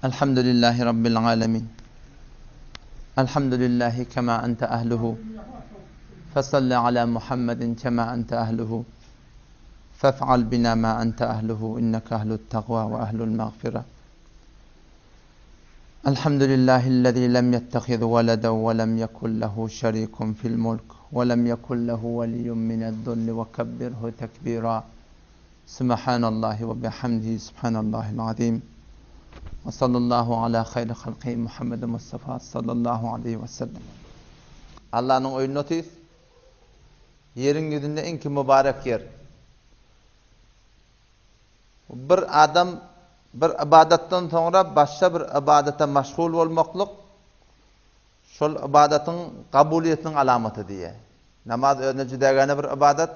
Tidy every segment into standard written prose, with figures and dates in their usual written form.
Elhamdülillahi Rabbil alemin. Elhamdülillahi kema ente ehluhu. Fesalli ala Muhammedin kema ente ehluhu. Fef'al bina ma ente ehluhu. İnneke ehlut takva ve ehlul mağfira. Elhamdülillahillezî lem yettehiz veleden ve lem yekun lehu şerîkun fil mulk ve lem yekun lehu veliyyun mine'z-zulli ve kebbirhu tekbîrâ. Subhanallahi ve bihamdihi subhanallahil azim. Ve sallallahu ala hayri halkihi Muhammed Mustafa sallallahu aleyhi ve sellem. Allanyň öýünde otyrys. Ýeriň ýüzünde iň ki mübarek ýer. Bir adam bir ybadatdan soňra başga bir ybadata maşgul bolmaklyk şol ybadatyň kabulyýetiniň alamaty diýýär. Namaz özüne jüdägäne bir ybadat.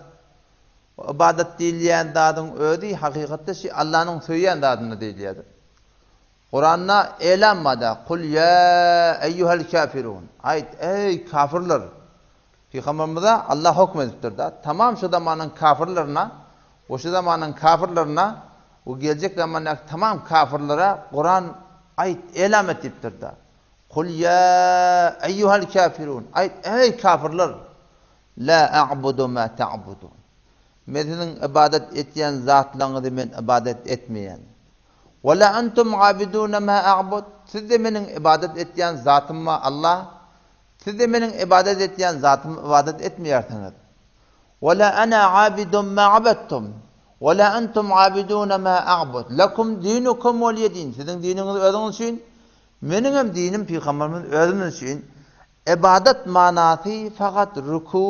O ybadat diýilýän zadyň özi hakykatda şi Allanyň söýýän zadynda diýilýärdir. Kuranda elam barda, Kul ýa eýýuhel kafirun. Aýt, eý kafirler! Pygamberimize Allah höküm edipdir-de, tamam şu zamanyň kafirlerine we şu zamanyň kafirlerine we geljek zamandaky tamam kafirlere Kuran aýt, elam et diýipdir-de. Kul ýa eýýuhel kafirun. Aýt, eý kafirler! La a'budu ma ta'budun. Men siziň ybadat etýän zatlaryňyzy men ybadat etmeýän. Wa la antum abiduna ma a'bud. Siz-de meniň ybadat etýän zatyma, Allah, siz-de meniň ybadat etýän zatyma ybadat etmeýärsiňiz. Wa la ana abidun ma abadtum. Wa la antum abiduna ma a'bud. Lakum dinukum waliye din. Siziň diniňiz özüňiz üçin, meniňem dinim pygamberimiz özümiz üçin. Ybadat manasy fakat rüku,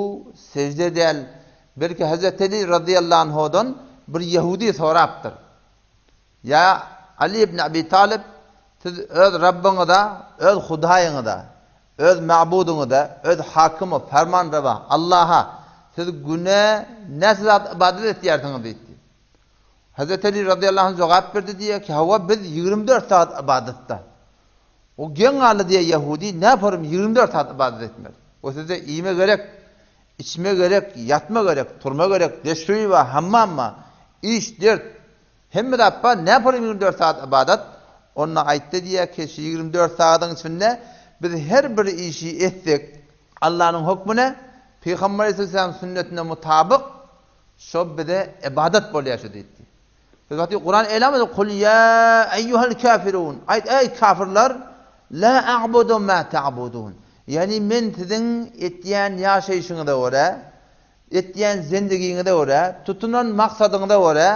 sejde däl. Belki Hazreti Ali razyýallahu anhudan bir ýehudi sorapdyr. Ýa Ali ibn Abi Talyp, siz öz Rabbyňyza, öz Hudaýyňyza, öz Ma'budyňyza, öz Hakymy, Fermanrewa, Allaha siz güne näçe zat ybadat etýärsiňiz diýipdi. Hazreti Ali razyýallahu anh jogap berdi diýýär ki, hawa biz 24 sagat ybadatda. O geň galdy diýýär ýehudi, näparym 24 sagat ybadat etmeli. O sizde iýme gerek, içme gerek, ýatma gerek, turma gerek, deşşuý bar, hammam bar, iş, dert, Hemme zat bar, näpar 24 sagat ybadat? Onda aýtdy diýýär ki, şu 24 sagadyň içinde biz her bir işi etsek, Allanyň hökmüne, Pygamber aleyhisselam sünnetine mutabyk, şo bize ybadat bolýar şu diýdi. Biz wagty Kuran elam edip, Kul ýa eýýuhel kafirun. Aýt, eý kafirler, la a'budu ma ta'budun. Ýagny men siziň etýän ýaşaýşyňyza görä, Etýän zendigiňize görä, tutunan maksadyňyza görä,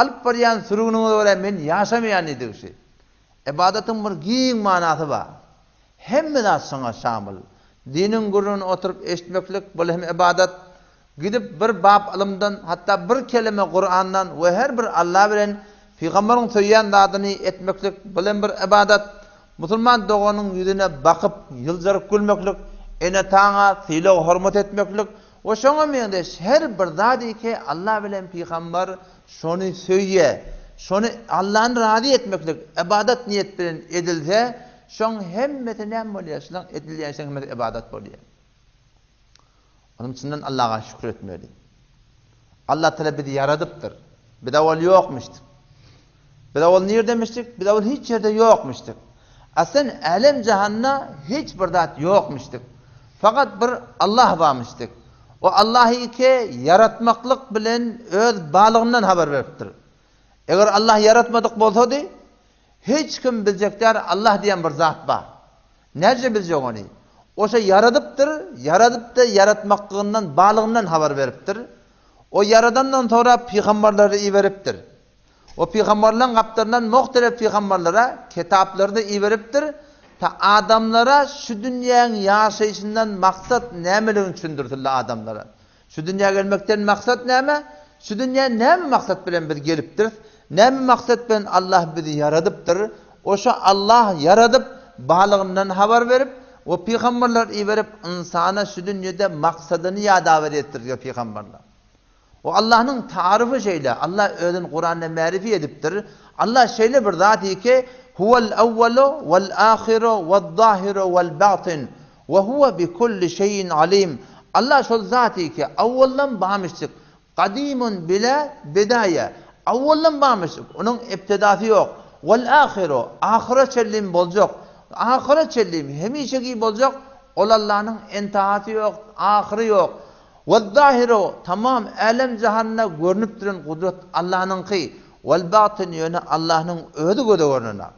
alyp barýan sürgüniňize görä men ýaşamaýan diýdigi şi. Ybadatyň bir giň manasy bar. Hemme zat şoňa şamyl. Diniň gürrüňini oturyp eşitmeklik bul hem ybadat. Gidip bir bap ylymdan, hatda bir keleme Kurandan we her bir Alla bilen Pygambaryň söýýän zadyny etmeklik bul hem bir ybadat. Musulman doganyň ýüzüne bakyp, ýyljaryp gülmeklik, ene-ataňa sylag-hormat etmeklik we şoňa meňzeş her bir zady ki Allah bilen pygambar şony söýýär, şony Allany razy etmeklik ybadat niýet bilen edilse, şoň hemmesi näme bolýar? Şulaň edilýän işleň hemmesi ybadat bolýar. Onuň çyndan Allaha şükür etmeli. Allah Teala bizi ýaradypdyr. Biz awal ýokmuşdyk. Biz awal nirdemişdik? Biz awal hiç ýerde ýokmuşdyk. Aslen älem jahanda hiç bir zat ýokmuşdyk. Fakat bir Allah barmyşdyk. O Allahy ki ýaratmaklyk bilen öz barlygyndan habar beripdir. Eger Allah ýaratmadyk bolsady, hiç kim biljek däl Allah diýen bir zat bar. Näce biljek ony? Oşa ýaradypdyr, ýaradypda ýaratmaklygyndan, barlygyndan habar beripdir. O ýaradandan sonra pygamberleri iberipdir. O pygamberleň gapdalyndan muhtelef pygamberlere kitaplary-da iberipdir, ta adamlara şu dünýäň ýaşaýşyndan maksat nämeligini düşündirsinler adamlara. Şu dünýä gelmekden maksat näme? Şu dünýä näme maksat bilen biz gelipdiris? Näme maksat bilen Allah bizi ýaradypdyr? Oşa Allah ýaradyp, barlygyndan habar berip we pygamberler iberip ynsana şu dünýede maksadyny ýadaberýärdir pygamberler. O Allahnyň taryfy şeýle, Allah özüni Kuranda märifi edipdir. Allah şeýle bir zat ki, Huwal awwalu wal ahiru wal zahiru wal batin we huwe bi kulli şeýin alim. Allah şol zat ki, awwaldan bamyşdyk. Gadimun bila bidaýa. Awwaldan bamyşdyk. Onuň ibtidasy ýok. Wal ahiru, ahyra çenlim boljak. Ahyra çenlim, hemişeki boljak, ol Allanyň entahasy ýok, ahyry ýok. Wez-zahiru, tamam älem-jahanda görnüp duran gudrat Allanyňky. Wal-batyn, ýöne Allanyň özi göze görnenak.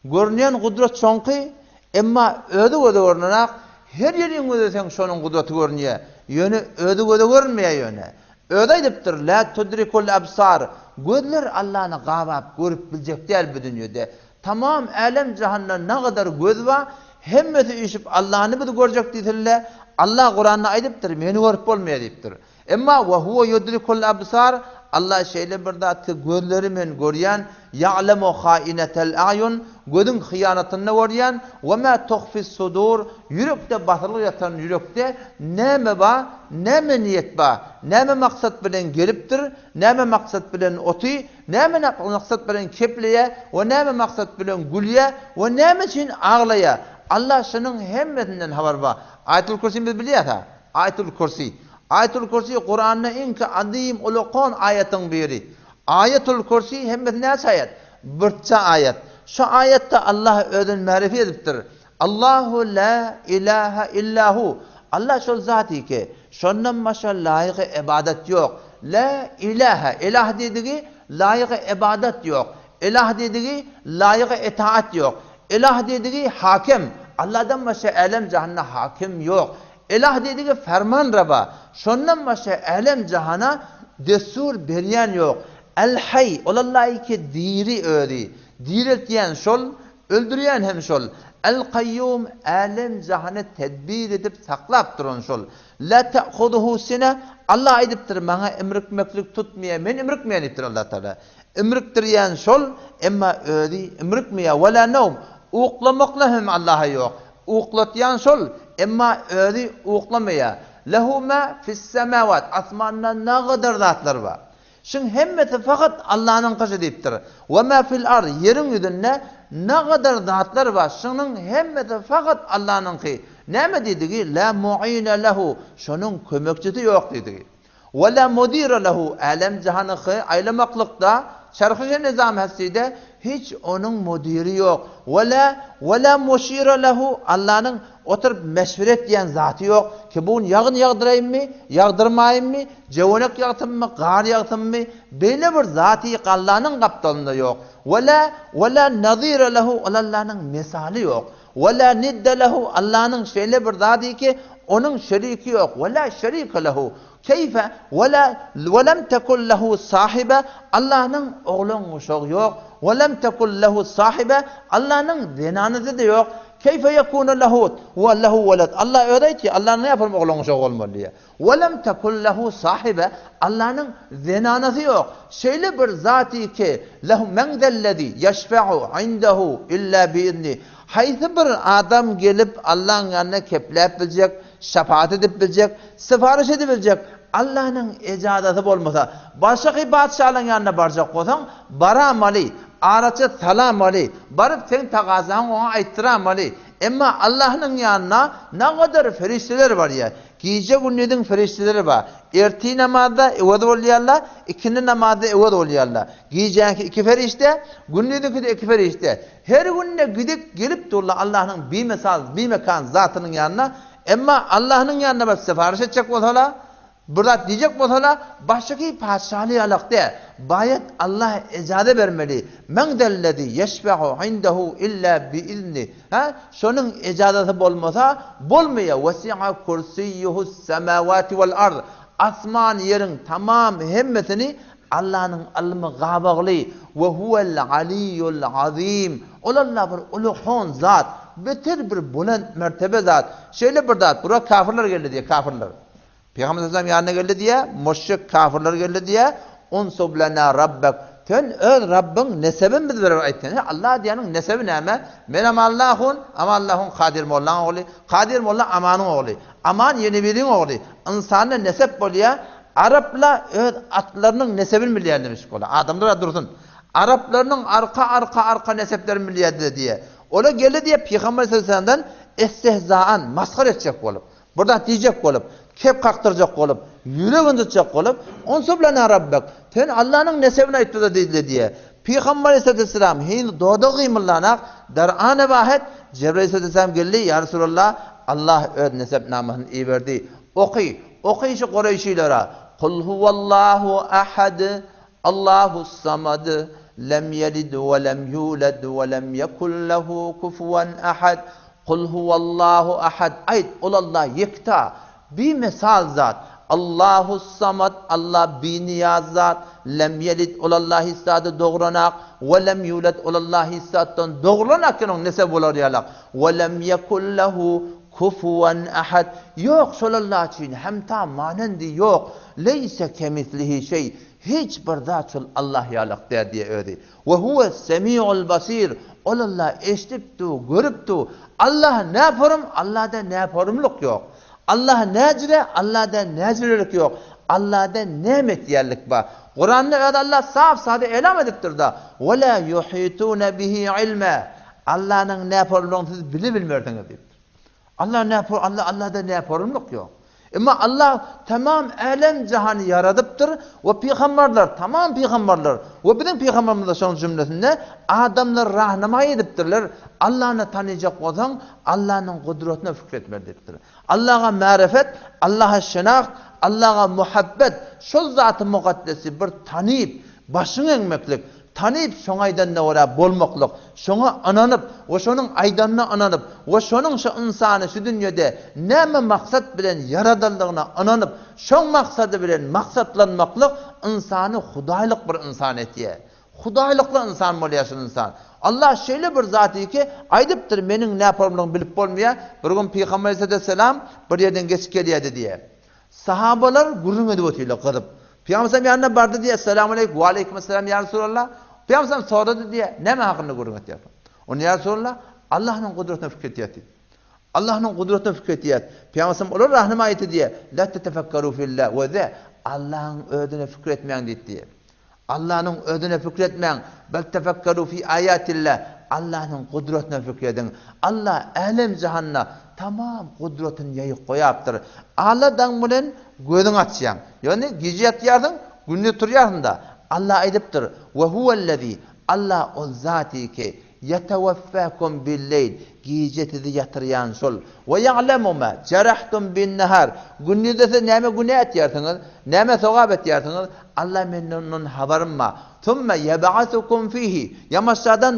Görünýän gudrat şoňky, emma özi göze görnenak, her ýeriň gözleseň şonuň gudraty görünýär, ýöne özi göze görünmeýär ýöne. Özi aýdypdyr, Lä tudrikul absar, gözler Allany gabap görüp biljek däl bu dünýede. Tamam älem-jahanda nagadar göz bar, hemmesi üýşüp Allany biz görjek diýsinler, Alla Kuranda aýdypdyr, meni görüp bolmaýar diýipdir. Emma we huwe yudrikul absar, Allah şeýle bir zat ki, gözleri men görýän, ya'lemu hainetel a'yun, gözüň hyýanatyny görýän, we ma tuhfis sudur, ýürekde basylgy ýatan ýürekde näme bar, näme niýet bar, näme maksat bilen gelipdir, näme maksat bilen oty, näme maksat bilen kepleýär we näme maksat bilen gülýär we näme üçin aglaýar, Allah şunuň hemmesinden habar bar. Aýatul Kürsini biz bilýäs-ä. Aýatul Kürsi. Aýatul Kürsi Kuranda iňki azym ulakan aýatyň biri. Aýatul Kürsi hemmesi näçe aýat? Birçe aýat. Şu aýatda Allah özüni märifi edipdir. Allahu la ilaha illa hu. Allah şol zat ki, şondan başga laýyk ybadat ýok. La ilaha, ilah diýdigi laýyk ybadat ýok. Ilah diýdigi laýyk itaat ýok. Ilah diýdigi hakim. Allahdan başga älem-jahanda hakim ýok. Ilah diýdigi fermanraba. Şondan başga älem-jahana dessur berýän ýok. El-Haý, ol Allahy ki diri özi. Direltýän şol, öldürýän hem şol. El-Kaýýum, älem-jahany tedbir edip saklap duran şol. La te'huzuhu sine, Allah aýdypdyr, maňa imrikmeklik tutmaýar, men imrikmeýän diýipdir Allah Tagala. Imrikdirýän şol, emma özi imrikmeýär. Ve la newm, uklamaklyk hem Allaha ýok. Uklatýan şol, emma özi uklamaýar. Lehu ma fis-semawat, asmanda nagadar zatlar bar. Şuň hemmesi fakat Allanyňkyşy diýipdir. We ma fil-ard, ýeriň ýüzünde nagadar zatlar bar, şunuň hemmesi fakat Allanyňky. Näme diýdigi? La muine lehu, şonuň kömekçisi ýok diýdigi. We la mudire lehu, älem-jahany aýlamaklykda, çerhişe nizam hestide hiç onuň mudiri ýok. We la we la muşire lehu, Allanyň oturyp meşweret diýen zaty ýok, ki bu gün ýagyn ýagdyraýynmy, ýagdyrmaýynmy, jöwenek ýagsynmy, gar ýagsynmy, beýle bir zaty Allanyň gapdalynda ýok. We la we la nazire lehu, ol Allanyň mesaly ýok. We la nidde lehu, Allanyň şeýle bir zady ki, onuň şeriki ýok, we la şerike lehu, keýfe we la we lem tekun lehu sahibe, Allanyň oglan-uşagy ýok, we lem tekun lehu sahibe, Allanyň zenanysy-da ýok, keýfe ýekunu lehu we lehu weled, Allah özi aýtýar, Allanyň näpirem oglan-uşagy bolmaly diýýär. Welem tekun lehu sahibe, Allanyň zenanasy ýok. Şeýle bir zaty ki, lehu men zellezi ýeşfe'u indehu illa biizni. Haýsy bir adam gelip Allaň ýanynda kepläp biljek, şefaat edip biljek, syparyş edip biljek, Allanyň ejazasy bolmasa. Başgaky patyşalaň ýanyna barjak bolsaň, baramaly, araça salamaly, baryp seň tagazaňy oňa aýtdyramaly. Emma Allanyň ýanyna nagadar perişdeler barýar. Gije-gündiziň perişdeleri bar. Ertir namazda öwez bolýarlar, ikindi namazda öwez bolýarlar. Gijäňki iki perişde, gündiziňki-de iki perişde. Her günde gidip, gelip durlar Allanyň bimesal, bimekan zatynyň ýanyna. Emma Allanyň ýanyna baryp syparyş etjek bolsalar, Bir zat diýjek bolsalar, başdaky patyşaly ýalak däl. Baýat Allah ejaza bermeli. Men zellezi ýeşfe'u indehu illa biizni. Hä? Şonuň ejazasy bolmasa, bolmaýar. Wesi'a kursiýuhus semawati wal ard. Asman ýeriň tamam hemmesini Allanyň ylmy gabagly. We huwel aliýul azim. Ol Allah bir uluhon zat. Beter bir bulent mertebe zat. Şeýle bir zat. Bura kafirler geldi diýýär, kafirler. Pygamber sallallahu ýanyna geldi diýýär, müşrik kafirler geldi diýýär, Unsub lana rabbak. Sen öz Rabbyň nesebini biz bir aýt sen. Allah diýeniň nesebi näme? Menem Allahun, ama Allahun Kadyr mollaň ogly, Kadyr molla Amanyň ogly, Aman ýene biriň ogly. Ynsanda nesep bolýar, araplar öz atlarynyň nesebini bilýär demiş olar. Adamlar dursun. Araplarynyň arka arka arka neseplerini bilýärdiler diýýär. Olar geldi diýýär Pygamber sallallahu aleyhi ve sellemden istihzaan, masgara etjek bolup. Bir zat diýjek bolup, kep kakdyrjak bolup, ýürek ynjytjak bolup, Unsub lana rabbek, sen Allanyň nesebini aýt bize diýdiler diýýär. Pygamber aleyhisselam heniz dodagy gymyldanak, dar ana wahet Jebrail aleyhisselam geldi, Ýa Resulallah, Allah öz nesepnamasyny iberdi. Oky, oky şu Kureýşilere, Kul huwallahu ahad, Allahus samad, lem ýelid we lem ýulad we lem ýekun lehu kufuwan ahad. Kul huwallahu ahad, aýt, ol Allah ýekta, bimesal zat. Allahus samad, Allah binyýaz zat. Lem ýelid, ol Allah hiç zady doguranak, we lem ýulad, ol Allah hiç zatdan dogrulan eken oň nesep bolar ýalak. We lem ýekun lehu kufuwan ahad, ýok şol Allah üçin hemta manendi ýok. Leýse kemislihi şeý, Hiç bir zat şol Allah ýalak däl diýýär özi. We huwes semiul basir, ol Allah eşidip dur, görüp dur. Allah näporum, Allahda näporumlyk ýok. Allah näjüre, Allahda näjürelik ýok. Allahda näme etýänlik bar. Kuranda özi Allah sap-sada elam edipdir-da, We la yuhitune bihi ilma, Allanyň näporumlygyny siz bilibilmersiňiz diýipdir. Allah näpor Allah Allahda näporumlyk ýok. Emma Allah tamam älem jahany ýaradypdyr we pygamberler, tamam pygamberler we biziň pygamberimiz-de şonuň jümlesinde adamlary rahnamaý edipdirler. Allany tanyjak bolsaň, Allanyň gudratyna fikir etmeli diýipdir. Allaha märefet, Allaha şenaht, Allaha muhabbet, şol zaty mukaddesi bir tanyp, başyňy eňmeklik, Tanyp, şoň aýdanyna görä bolmaklyk, şoňa ynanyp we şonuň aýdanyna ynanyp we şonuň şu ynsany şu dünýede näme maksat bilen ýaradanlygyna ynanyp, şoň maksady bilen maksatlanmaklyk ynsany hudaýlyk bir ynsan etýär. Hudaýlykly ynsan bolýar şul ynsan. Allah şeýle bir zatyki, aýdypdyr, meniň näporumlygymy bilip bolmaýar. Bir gün Pygamber aleyhisselam bir ýerden geçip gelýärdi diýýär. Sahabalar gürrüň edip otyrlar gyzyp. Pygamber sallam ýanyna bardy diýýär, Essalamu aleýkum, we aleýkum esselam ýa Resulallah. Pygamber sallam sorady diýýär, näme hakynda gürrüň etýärsiň? Onda ýa Resulallah, Allahnyň gudratyna pikir etýäs diýdi. Allahnyň gudratyna pikir etýäs. Pygamber sallam olara rahnama etdi diýýär, La tetefekkeru fillah we ze Allahyň özüne pikir etmäň diýdi diýýär. Allanyň özüne pikir etmäň, bel tefekkeru fi aýatillah, Allanyň gudratyna pikir ediň. Alla älem-jahanda tamam gudratyny ýaýyp goýapdyr. Alla daň bilen gözüňi açýaň. Ýöne gije ýatýarsyň, gündiz turýarsyň-da. Alla aýdypdyr, We huwellezî, Alla ol zaty ki, Ýeteweffäkum bil-leýl, gije sizi ýatyrýan şol. We ýa'lemu ma jerahtum bin-nahar, gündizde siz näme günä etýärsiňiz, näme sogap etýärsiňiz, Allah menden ondan habarym bar. Summe ýeb'asukum fihi, ýamaşjadan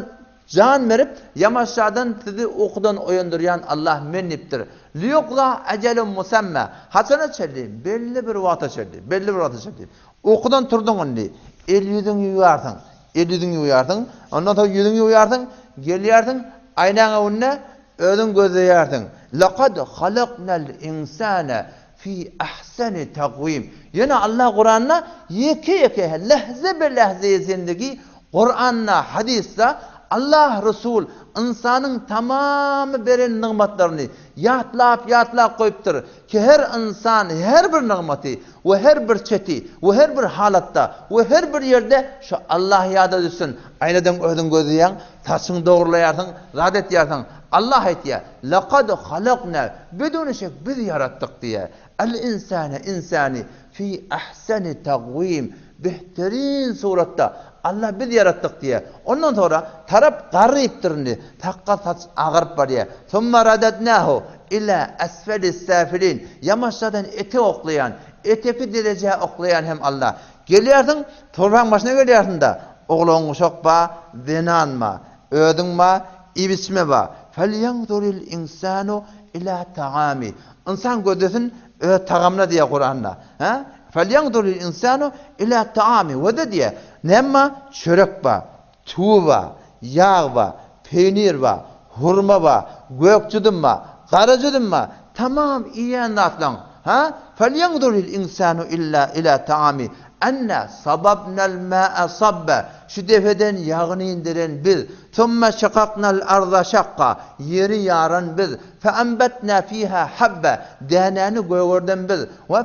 jan berip, ýamaşjadan sizi ukudan oýandyrýan Allah men diýipdir. Liýukza ejelun musamma, haçana çenli? Belli bir wagta çenli, belli bir wagta çenli. Ukudan turduň indi, el-ýüzüňi ýuwýarsyň, el-ýüzüňi ýuwýarsyň, ondan soň ýüzüňi ýuwýarsyň, gelýärsiň, aýnaň öňünde özüň gözleýärsiň. Lekad halaknal insane fi ahseni takwim. Ýene Allah Kuranda ýeke-ýeke lehze be lehze zindigi Kuranda, hadysda Allah Resul ynsanyň tamamy beren nygmatlaryny ýatlap-ýatlap goýupdyr ki her ynsan her bir nygmaty we her bir çeti we her bir halatda we her bir ýerde şu Allah ýada düşsün. Aýnadan özüň gözleýäň, saçyňy dogrulaýarsyň, zat etýärsiň. Allah aýtýar, Lekad halakna, biduni şek biz ýaratdyk diýýär. Al-insane, ynsany, fi ahseni tagwim, behterin suratda Allah biz ýaratdyk diýýär. Ondan soňra tarap garrypdyr indi, sakgal saç agaryp barýar. Summa radadnahu ila asfelis safilin, ýamaşjadan etek oklaýan, eteki derejä oklaýan hem Allah. Gelýärsiň, torbaň başyna gelýärsiň-de, oglan-uşak ba, zenan ba, özüň ba, iýip-içme ba. Felýenzuril insanu ila taami. Ynsan gözlesin öz tagamyna diýýär Kuranda. Hä? Felýenzuril insanu ila taami. We-de diýýär, näme bar? Çörek bar, tüwi bar, ýag bar, peýnir bar, hurma bar, gök jüzüm bar, gara jüzüm bar. Tamam iýen zatlaň. Hä? Felýenzuril insanu illa ila taami. Enna sababnal ma'a sabba. Şu depeden ýagyny indiren biz. Summe şakaknal arza şakka, ýeri ýaran biz. Feanbetna fiha habba, dänäni gögerden biz. We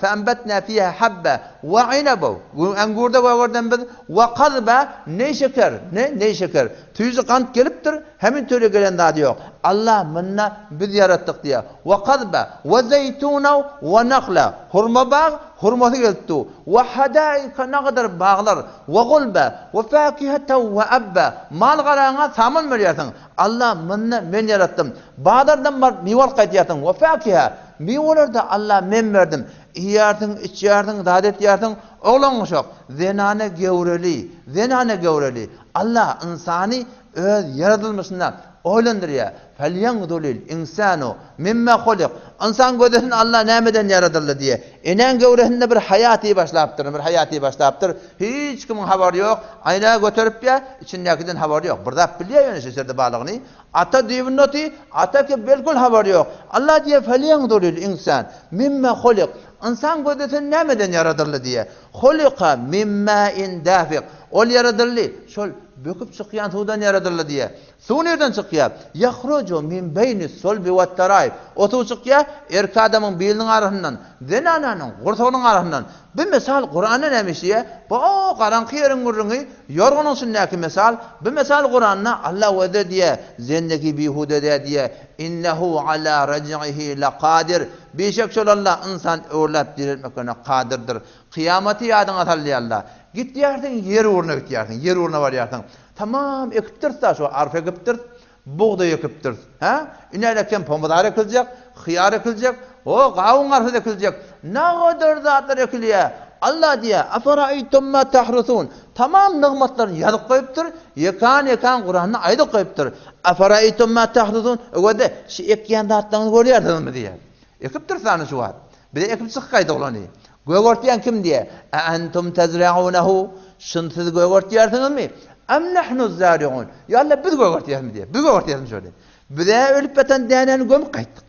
feanbetna fiha habba we inaba, engurda gögerden biz. We kazba, neýşeker, ne, neýşeker. Süýji gant gelipdir, hemin töle gelen zady ýok. Allah munda biz ýaratdyk diýýär. We kazba, we zeýtuna we nahla, hurma bag, hurmasy gelip dur. We hadaika nagadar baglar, we gulba, we fakihata we abba, mal-garaňa saman berýärsiň. Allah munda men ýaratdym. Bazardan baryp miwe alyp gaýdýarsyň, we fakiha, miweleri-de Allah men berdim. Iýýärsiň, içýärsiň, zat etýärsiň. Oglan-uşak, zenana göwreli, zenana göwreli. Allah ynsany öz ýaradylmyşynda oýlandyrýar. Felýenzuril insanu mimma hulik. Ynsan gözlesin Allah nämeden ýaradyldy diýe. Enäň göwresinde bir haýaty başlapdyr, bir haýaty başlapdyr. Hiç kimiň habary ýok. Aýna göteripýär, içindäkiden habary ýok. Bir zat bilýär ýöne şu içerde barlygyny. Ata düýbünde oty, ata ki belkul habary ýok. Allah diýýär, Felýenzuril insan mimma hulik. Ynsan gözlesin nämeden ýaradyldy diýe. Hulika min ma'in dafik. Ol ýaradyldy, şol böküp çykýan suwdan ýaradyldy diýýär. Suw nirden çykýar? Ýahruju min beýnis sulbi wat-taraib. O suw çykýar erkek adamyň biliniň arasyndan, zenananyň gursagynyň arasyndan. Bu mysal Kuranda näme işleýär? Bu o garaňky ýeriň gürrüňi, ýorganyň içindäki mysal. Bu mysal Kuranda Alla özi diýýär, Zendegi bihude däl diýýär. Innehu ala rej'ihi lakadir. Bişek şol Alla ynsan öwrüläp direltmeklerine kadyrdyr. Kyýamaty ýadyňa salýar Alla. Gitýärsiň ýer ugruna gitýärsiň, ýer ugruna barýarsyň. Tamam ekipdiris-da şo arpa ekipdiris, bugdaý ekipdiris. Hä? Ine kem pomidor ekiljek, hyýar ekiljek, o gawun-garpyz ekiljek. Nagadar zatlar ekilýär. Alla diýýär, Afaraýtum ma tahrusun. Tamam nygmatlaryny ýazyp goýupdyr, ýekan-ýekan Kuranda aýdyp goýupdyr. Afaraýtum ma tahrusun. Öwezde, şu ekýän zatlaryňyzy görýärsiňizmi diýýär. Ekipdiris hany şu wagt. Bize ekip çykyp gaýdy oglany. Gögertýän kim diýýär. A entum tezraunehu. Şuny siz gögertýärsiňizmi? Am nahnu zariun. Ýa Allah biz gögertýärismi diýýär. Biz gögertýärismi şony? Biz-ä ölüp ýatan dänäni gömüp gaýtdyk.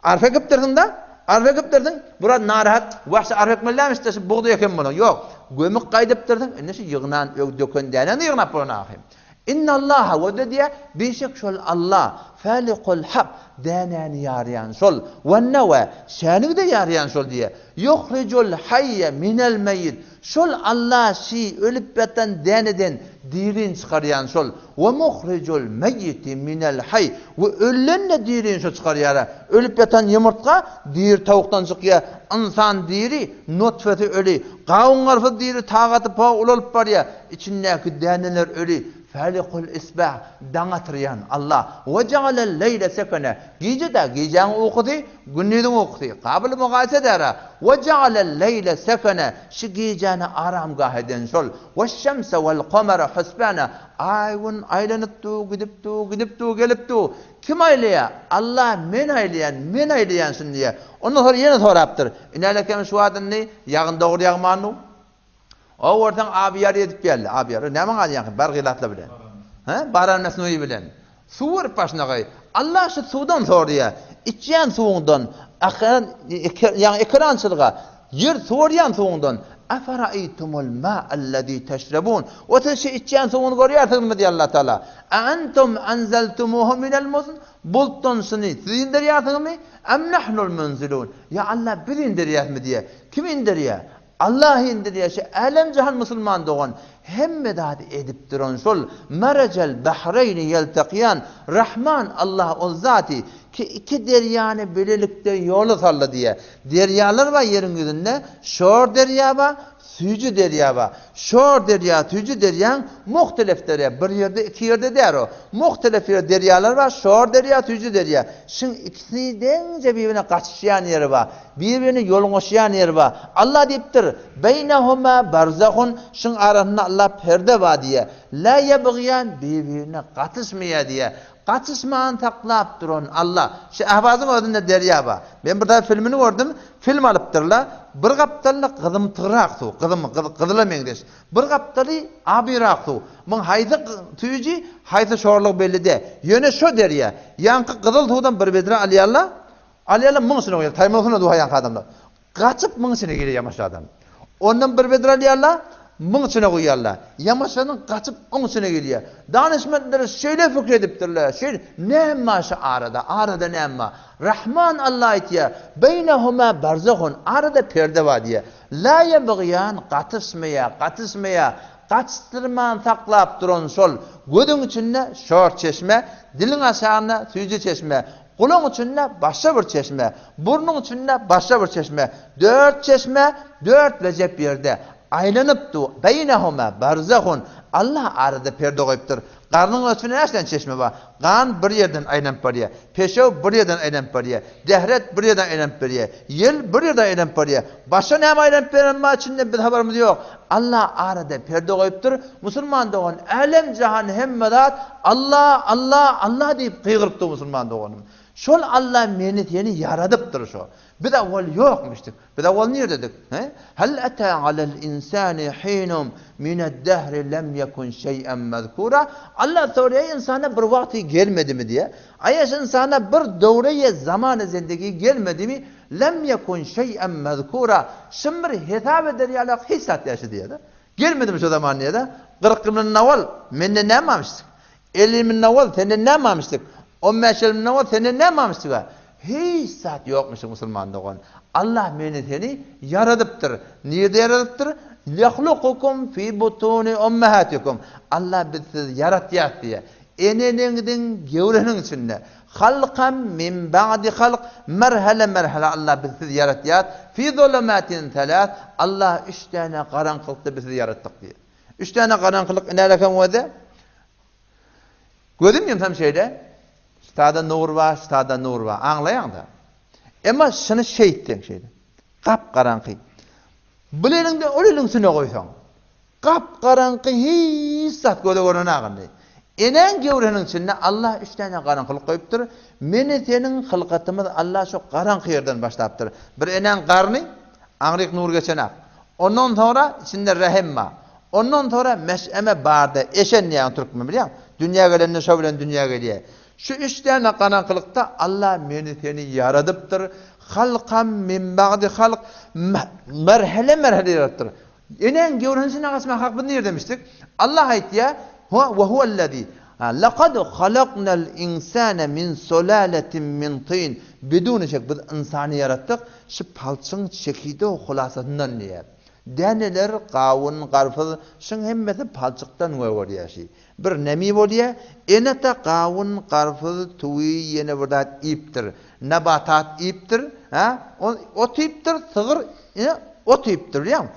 Arpa ekipdirsiň-da, arpa ekipdirsiň, biraz narahat, wah şu arpa ekmelirämiş-de, şu bugdaý eken bolan. Ýok, gömük gaýdypdyrsyň, indi şu ýygnan, döken dänäňi ýygnap bolan ahyryn. Innallaha, o-da diýýär, bişek şol Alla, fälikul hab, dänäni ýarýan şol, wen-newe, şänigi-de ýarýan şol diýýär. Ýuhrijul haýýe minel meýit, Şol Alla şi ölüp ýatan däneden dirini çykarýan şol. We muhrijul meýiti minel haý. We ölüden-de dirini şo çykarýar. Ölüp ýatan ýumurtga diri towukdan çykýar. Ynsan diri, nutfesi öli. Gawun-garpyz diri, tagaty pa ulalyp barýar. Içindäki däneler öli. Fälikul isbah, daň atyrýan Alla. We jagalel leýle sekene. Gije-de, gijäň ukusy, Gündiziň ukusy, gabyl mugaýsa dära, We jagalel-leýle sekene, Şu gijäni aramgah eden şol, Weş-şemse wel-kamere husbana, Aý-gün aýlanyp dur, gidip dur, gidip dur, gelip dur. Kim aýlaýar? Allah, Men aýlaýan, Men aýlaýan şuny diýýär. Ondan soň ýene sorapdyr, Inälekem şu wagt indi ýagyn dogry ýagman dur. O görseň abyýar edip geldi. Abyýar. Näme galýaňky bargylatla bilen? Hä? Baran mesnui bilen. Suw berip başyna gaý. Allah şu suwdan sorýar. Içýän suwuňdan, akan, ýagny ekerançylyga ýer suwarýan suwuňdan. Afaraýtumul ma'allazi teşrebun. O siz şu içýän suwuňyzy görýärsiňizmi diýýär Allah Taala. A antum anzaltumuhu minel muzn. Bulutdan şuny siz inderýärsiňizmi? Am nahnul munzilun. Ýa Allah biz inderýäsmi diýýär. Kim inderýär? Allah indirýär şu älem-jahan musulman dogan hemme zady edip duran şol Marajal bahreýni ýeltakiýan Rahman Allah ol zaty ki iki derýany bilelikde ýola saldy diýýär. Derýalar bar ýeriň ýüzünde şor derýa bar süýji derýa bar. Şor derýa süýji derýaň muhtelef derýa bir ýerde iki ýerde däl o. Muhtelef ýer derýalar bar şor derýa süýji derýa. Şuň ikisi deňje bir-birine gatyşýan ýeri bar. Bir-birine ýolňaşýan ýeri bar. Allah diýipdir, Beýnehuma barzahun, şuň arasynda Allah perde bar diýýär. La ýebgiýan, bir-birine gatyşmaýar diýýär. Gatyşman saklap duran Allah. Şu Ahwazyň özünde derýa bar. Men bir zat filmini gördüm, film alypdyrlar. Bir gapdalda gyzymtygrak suw, gyzym, gyzyla meňzeş. Bir gapdaly abyrak suw. Muň haýsy süýji, haýsy şorlugy belli däl. Ýöne şo derýa, ýaňky gyzyl suwdan bir bedre alýarlar, Alýarlar muň içine goýýar. Taýmasyna duha ýaňky adamlar. Gaçyp muň içine girýär ýamaşly adam. Ondan bir bedre alýarlar. muň içine guýýarlar. Ýamaşadan gaçyp oň içine girýär. Danyşmentler şeýle pikir edipdirler, şeýle, näme bar şu arada, arada näme bar? Rahman Alla aýtýar, Beýnehuma barzahun, arada perde bar diýýär. La ýebgýan, gatyşmaýar, gatyşmaýar, gaçdyrman saklap duran şol gözüň içinde şor çeşme, diliň aşagynda süýji çeşme, gulagyň içinde başga bir çeşme, burnuň içinde başga bir çeşme, dört çeşme, dört wejep ýerde aýlanyp dur, beýnehuma barzahun, Allah arada perde goýupdyr. Garnyň içinde näçe sany çeşme bar? Gan bir ýerden aýlanyp barýar, peşew bir ýerden aýlanyp barýar, dehret bir ýerden aýlanyp barýar, ýel bir ýerden aýlanyp barýar. Başga näme aýlanyp beren bar içinde biz habarymyz ýok. Allah arada perde goýupdyr. Musulman dogan älem jahan hemme zat Allah Allah Allah diýip gygyryp dur musulman doganym. Şol Allah meni seni ýaradypdyr şo. Biz awwal ýokmuşdyk. Biz awwal nirededik? He? Hal ata alal insani hinum mined-dehri lem yekun şey'en mezkura. Allah soraýar ynsana bir wagty gelmedimi diýe. Aýa şu ynsana bir döwreýe zamany zindigi gelmedimi? Lem yekun şey'en mezkura. Şum bir hesap eder ýalak hiç zat ýaşy diýe-de. Gelmedimi şu zaman diýe-de. 40 ýyldan awwal menden näme almyşdyk? 50 ýyldan awwal senden näme almyşdyk? On bäş ýyl mundan ozal senden näme almyşdyga? Hiç zat ýokmuşdyk musulman dogan. Allah meni seni ýaradypdyr. Nirde ýaradypdyr? Ýahlukukum fi butuni ummahatikum. Allah biz sizi ýaratýas diýýär. Eneleňiziň gewresiniň içinde. Halkan min ba'di halk merhele merhele Allah biz sizi ýaratýas. Fi zulumatin selas. Allah üç däne garaňkylykda biz sizi ýaratdyk diýýär. Üç däne garaňkylyk nälekem özi? Gözüm ýumsam şeýle, ştada nur bar, ştada nur bar, aňlaýaň-da. Emma şuny şeýtseň şeýle, gap-garaňky. Bul eliňde ol eliň üstüne goýsaň, gap-garaňky hiç zat göze görnenak indi. Enäň gewresiniň içinde Allah üç däne garaňkylyk goýupdyr. Meni seniň hylkatymyz Allah şo garaňky ýerden başlapdyr. Bir enäň garny, aňryk nur geçenak. Ondan soňra içinde rehim bar. Ondan soňra meş'eme barda eşen diýýän türkmen bilýäň. Dünýä gelende şo bilen dünýä gelýär. Şu üç däne garaňkylykda Allah meni seni ýaradypdyr. Halkam min bagdi halk merhele merhele ýaradypdyr. Enäň gewresiniň içinden gaçmak hak biz nirdemişdik? Allah aýtýar, Ve huvellezî Lekad halaknal insane min sulaletin min tin biduni şek biz ynsany ýaratdyk şu palçygyň çekide hulasasyndan diýýär. Däneler, gawun, garpyz şuň hemmesi palçykdan gögerýär şi. Bir nemi bolýar, ene-ata gawun, garpyz, tüwi ýene bir zat iýipdir. Nabatat iýipdir, hä? Ot iýipdir, sygyr ine ot iýipdir bilýäňmi?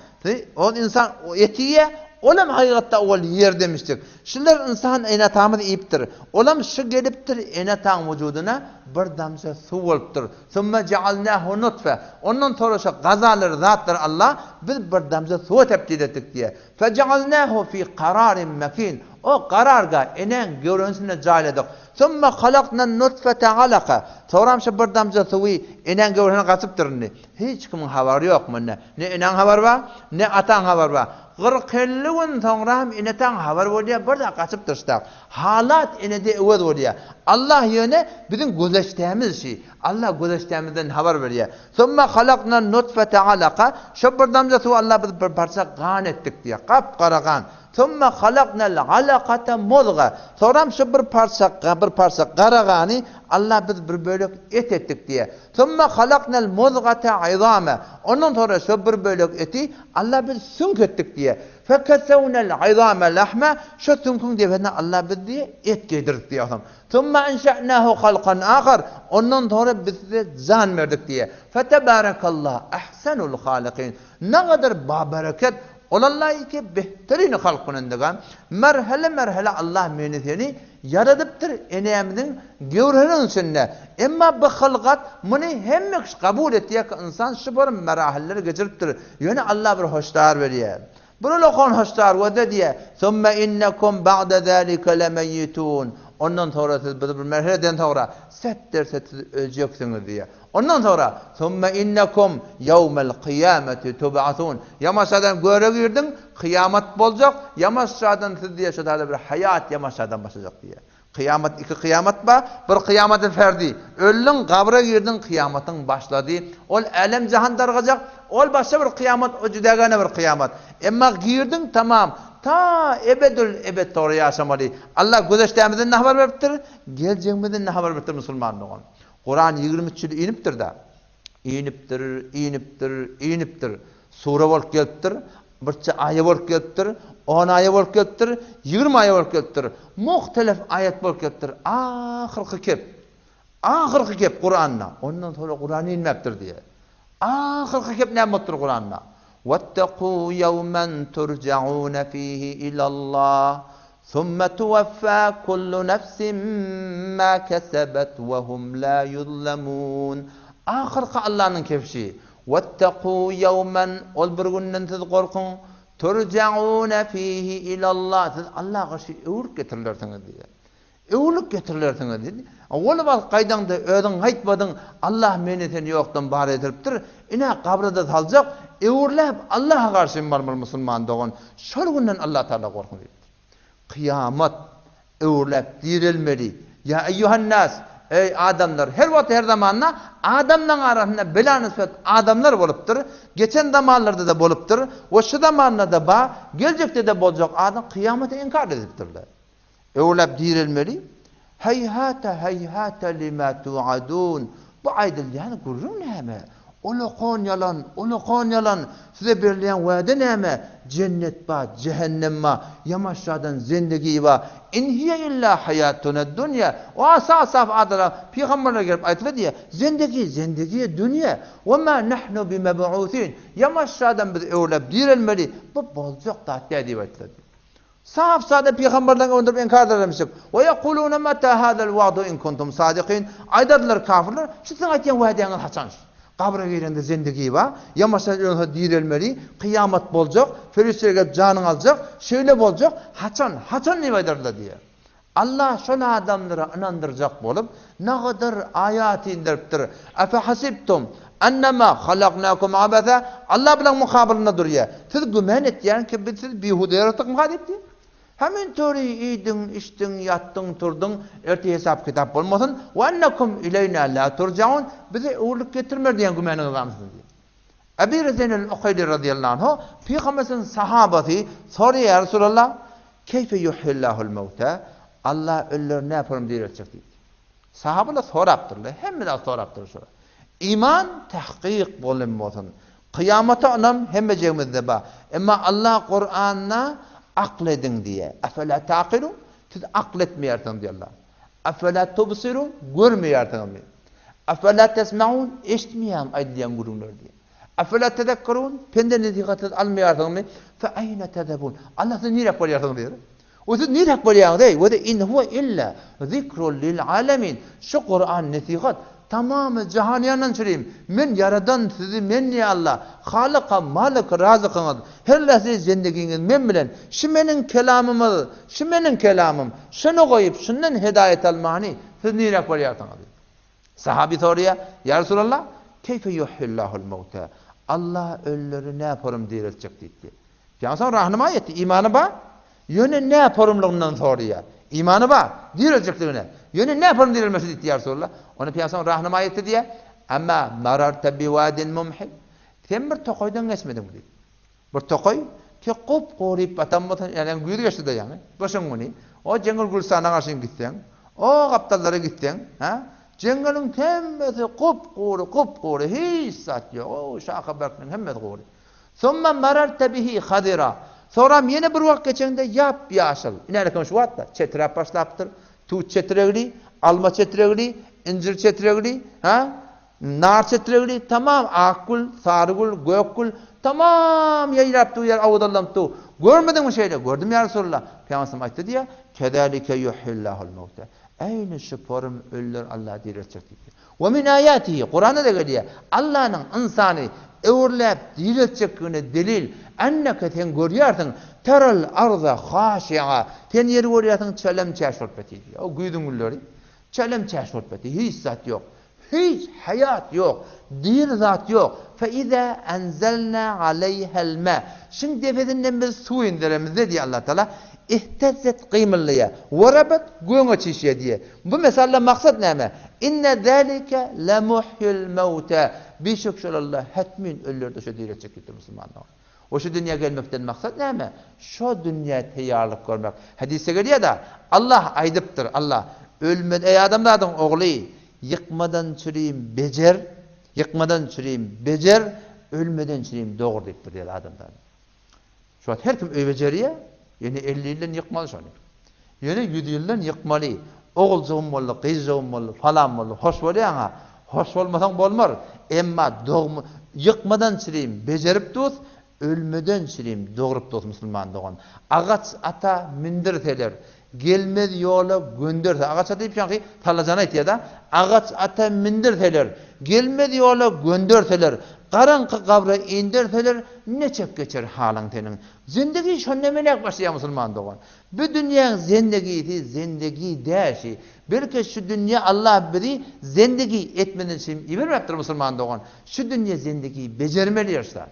Ol ynsan eti iýýär, olam hakykatda owal ýer demişdik. Şular ynsan ene-atamyz iýipdir. Olam şu gelipdir ene-ataň wujudyna bir damja suw bolupdyr. Summa ja'alnahu nutfe. Ondan soňra şo gazalary zatlary Allah biz bir damja suwa tebdil etdik diýýär. Fejealnahu fi kararin mekin. O kararga enäň göwresinde jaýladyk. Summa halaknan nutfete alaka. Soňram şo bir damja suwy enäň göwresine gaçypdyr indi. Hiç kimiň habary ýok munda. Ne eneň habary bar, ne ataň habary bar. Kyrk-elli gün soňram ene-ataň habary bolýar, bir zat gaçypdyr şutak. Halat enede öwez bolýar. Allah ýöne biziň gözeçdämiz şi. Allah gözeçdämizden habar berýär. Summa halaknan nutfete alaka. Şo bir damja suwy Allah biz bir parça gan etdik diýýär. Gap-gara gan. Summa halaknal alakata muzga. Soňram şo bir parça bir parça gara gany Allah biz bir bölek et etdik diýýär. Summa halaknal muzgata izama. Ondan soňra şo bir bölek eti Allah biz süňk etdik diýýär. Fekesewnel izame lahma. Şo süňküň depesine Allah biz diýýär et geýdirdik diýýär. Summa enşe'nahu halkan ahar. Ondan soňra biz size jan berdik diýýär. Fetebarekallah ahsenul halikin. Nagadar babereket Ol Allah ki behterin halk kunendigan. Merhele merhele Allah meni seni ýaradypdyr enemiziň gewresiniň içinde. Emma bu hylgat muny hemme kişi kabul etýär ki ynsan şu bir merahilleri geçiripdir. Ýöne Allah bir hoşdar berýär. Bir ulakan hoşdar gözle diýýär. Summa innekum ba'de zalika lemeyyitun. Ondan soňra siz bir merheleden soňra setdir-set siz öljeksiňiz diýýär. Ondan soňra, Summa innekum ýewmel kyýameti tub'asun. Ýamaşadan göre girdiň, kyýamat boljak, ýamaşadan siz diýýär şo taýda bir haýat ýamaşadan başlajak diýýär. Kyýamat iki kyýamat bar, bir kyýamaty ferdi. Öldüň, gabra girdiň, kyýamatyň başlady. Ol älem-jahan dargajak, ol başga bir kyýamat, o jüdägäne bir kyýamat. Emma girdiň tamam, ta ebedül ebed soňra ýaşamaly. Allah güzeşdämizden-de habar beripdir, geljegimizden-de habar beripdir musulman dogan. Kuran 23 ýyl inipdir-de. Inipdir, inipdir, inipdir. Sure bolup gelipdir, birçe aýa bolup gelipdir, on aýa bolup gelipdir, 20 aýa bolup gelipdir. Muhtelef aýat bolup gelipdir. Ahyrky kep. Ahyrky gep Kuranda, ondan soňra Kuran inmäpdir diýýär. Ahyrky gep näme bolupdyr Kuranda? Wettegu ýewmen turjaune fihi ilallah, summa tuwaffa kullu nefsin ma kesebet we hum la ýuzlemun. Ahyrky Allanyň kebşi. Wettegu ýewmen, ol bir günden siz gorkuň, turjaune fihi ilallah, siz Alla garşy öwrüp getirilersiňiz diýýär. Öwlük getirilersiňiz diýdi. Ol wagt gaýdaňda özüň gaýtmadyň, Allah meni seni ýokdan bar ediripdir, ine gabra-da saljak, öwürläp Allaha garşy barmaly musulman dogan, şol günden Allah Tagala gorkuň diýipdir. Kyýamat, öwürläp direlmeli. Ýa eýýuhan-nas, eý adamlar, her wagt her zamanda adamlaň arasynda bela-nysbet adamlar bolupdyr, geçen zamanlarda-da bolupdyr we şu zamanda-da bar, geljekde-de boljak adam kyýamaty inkar edipdirler. Öwläp direlmeli. Heýhate, heýhate lima tuadun. Bu aýdylýan gürrüň näme? Olakan ýalan, olakan ýalan. Size berilýän wada näme? Jennet bar, jähennem bar, ýamaşjadan zendegi bar. In hiýe illa haýatunad-dunýa. O saf-saf adamlar pygamberler gelip aýtsa diýýär, Zendegi, zendegi dünýä. We ma nahnu bimeb'usin. Ýamaşjadan biz öwläp direlmeli. Bu boljak zat däl diýip aýtsa diýýär. Sap-sada pygamberleriň öňünde durup inkar edermişik. Ve yekulune meta hazel wa'du in kuntum sadikin. Aýdardylar kafirler, şu siziň aýtýan wädäňiz haçan şu? Gabra girende zendigi bar, ýamaşa öňse direlmeli, kyýamat boljak, perişdeler gelip janyňy aljak, şeýle boljak, haçan, haçan diýip aýdardylar diýýär. Allah şol adamlara ynandyrjak bolup, nagadar aýat inderipdir. Efehasibtum ennema halaknakum abasa, Allah bilen mukabylynda durýar. Siz güman etýäňiz ki, biz sizi bihuda ýaratdykmyka diýip. Hemin töri iýdiň, içdiň, ýatdyň, turduň, ertir hesap-kitap bolmasyn, we ennekum ileýna la turjaun, bize öwrülip getirmer diýen gümanyňyz barmy siziň diýip. Ebi Rezen el-Ukaýli razyýallahu anhu, Pygamberimiziň sahabasy, soraýar, Ýa Resulallah, keýfe yuhyillahul mewta, Allah ölüleri näporum direltjek diýipdir. Sahabalar sorapdyrlar, hemme zat sorapdyrlar şolar. Iman tahkyk bolan bolsun. Kyýamata ynam hemmejegimizde bar. Emma Allah Kuranda akl ediň diýýär. Efela taqilun? Siz akl etmeýärsiňiz diýýär Allah. Efela tubsirun? Görmeýärsiňizmi? Efela tesmaun? Eşitmeýäňmi aýdylýan gürrüňleri diýýär. Efela tezekkerun? Pende-nesihat siz almaýarsyňyzmy? Fe eýne tezebun? Allah siz niräk barýarsyňyz diýýär. We siz niräk barýaňyz eý? We in huwe illa zikrun lil alamin. Şu Kuran nesihat tamamy jahany ýandan çürim. Men ýaradan sizi men diýýär Allah. Halyka, Malyk, Razykyňyz. Her lähze zendigiňiz men bilen. Şu meniň kelamymyz, şu meniň kelamym. Şuny goýup, şundan hedaýat almany siz niräk barýarsyňyz? Sahaby soraýar, Ýa Resulallah, keýfe ýuhýillahul mewta? Allah ölüleri näporum direltjek diýipdi. Pygamber rahnama etdi, imany bar. Ýöne näporumlygyndan soraýar. Imany bar, direljekdigine. Ýöne näporum direlmesi diýipdi ýa Resulallah. Ony pygamber rahnama etdi diýýär. Amma mararta biwadin mumhil. Sen bir tokaýdan geçmediňmi diýip. Bir tokaý ki gup-guryp batan bolsa, ýagny güýz geçdi-de ýaňy, gyşyň güni, o jeňňel gülüstana garşy gitseň, o gapdallara gitseň, hä, jeňňeliň hemmesi gup-gury, gup-gury, hiç zat ýok, o şaha-barknyň hemmesi gury. Summa mararta bihi hazira. Soňram ýene bir wagt geçeňde ýap-ýaşyl, inänikem şu wagt-da, çeträp başlapdyr, tut çetregli, alma çetregli, injir çetregli, hä, Nar çetregli, tamam ak gül, sary gül, gök gül, tamam ýaýrap dur ýer owadallanyp dur. Görmediňmi şeýle? Gördüm ýa Resulallah. Pygamberimiz aýtdy diýýär, Kezalike yuhyillahul mewte. Eýni şu porum ölüleri Allah direltjek diýipdir. We min aýatihi, Kuranda-da gelýär, Allanyň ynsany öwürläp direltjekligine delil, enneke sen görýärsiň, teral arza haşi'a, sen ýeri görýärsiň çelem-çäş bolup ýatyr diýýär. O güýzüň gülleri çelem-çäş bolup ýatyr, hiç zat ýok. Hiç haýat ýok, diri zat ýok. Fe iza enzelna aleýhel ma. Şuň depesinden biz suw inderemizde diýýär Allah Taala, ihtezzet gymyldaýar, we rabet göňe çişýär diýýär. Bu mesalda maksat näme? Inne zalike lemuhyil mewta. Bişek şol Allah hetmin ölüleri-de şo diriltjek diýipdir musulmanlar. We şu dünýä gelmekden maksat näme? Şo dünýä teýýarlyk görmek. Hadysda gelýär-de, Allah aýdypdyr, Allah, Ölmez, eý adamzadyň ogly, ýykmadan çürim bejer, ýykmadan çürim bejer, ölmeden çürim dogur diýipdir diýýär adamzat. Şu wagt her kim öý bejerýär, ýöne 50 ýyldan ýykmaly şony. Ýöne 100 ýyldan ýykmaly. Oguljygym boldy, gyzjygym boldy, falan boldy, hoş bolýaň-a. Hoş bolmasaň bolmar. Emma dogma, ýykmadan çirim bejerip dus, ölmeden çirim dogrup dus musulman dogan. Agaç ata mündirseler, Gelmez ýola gönderse, agaç ata diýip şaňky Tallajana aýtýar-da, agaç ata mündirseler, gelmez ýola gönderseler, garaňky gabra inderseler, neçek geçer halyň seniň? Zindigi şonda melek başlaýar musulman dogan. Bu dünýäň zendegisi zendegi däl şi. Belki şu dünýä Allah bizi zendegi etmeden şim ibermäpdir musulman dogan. Şu dünýe zendegi bejermeli ýerşda.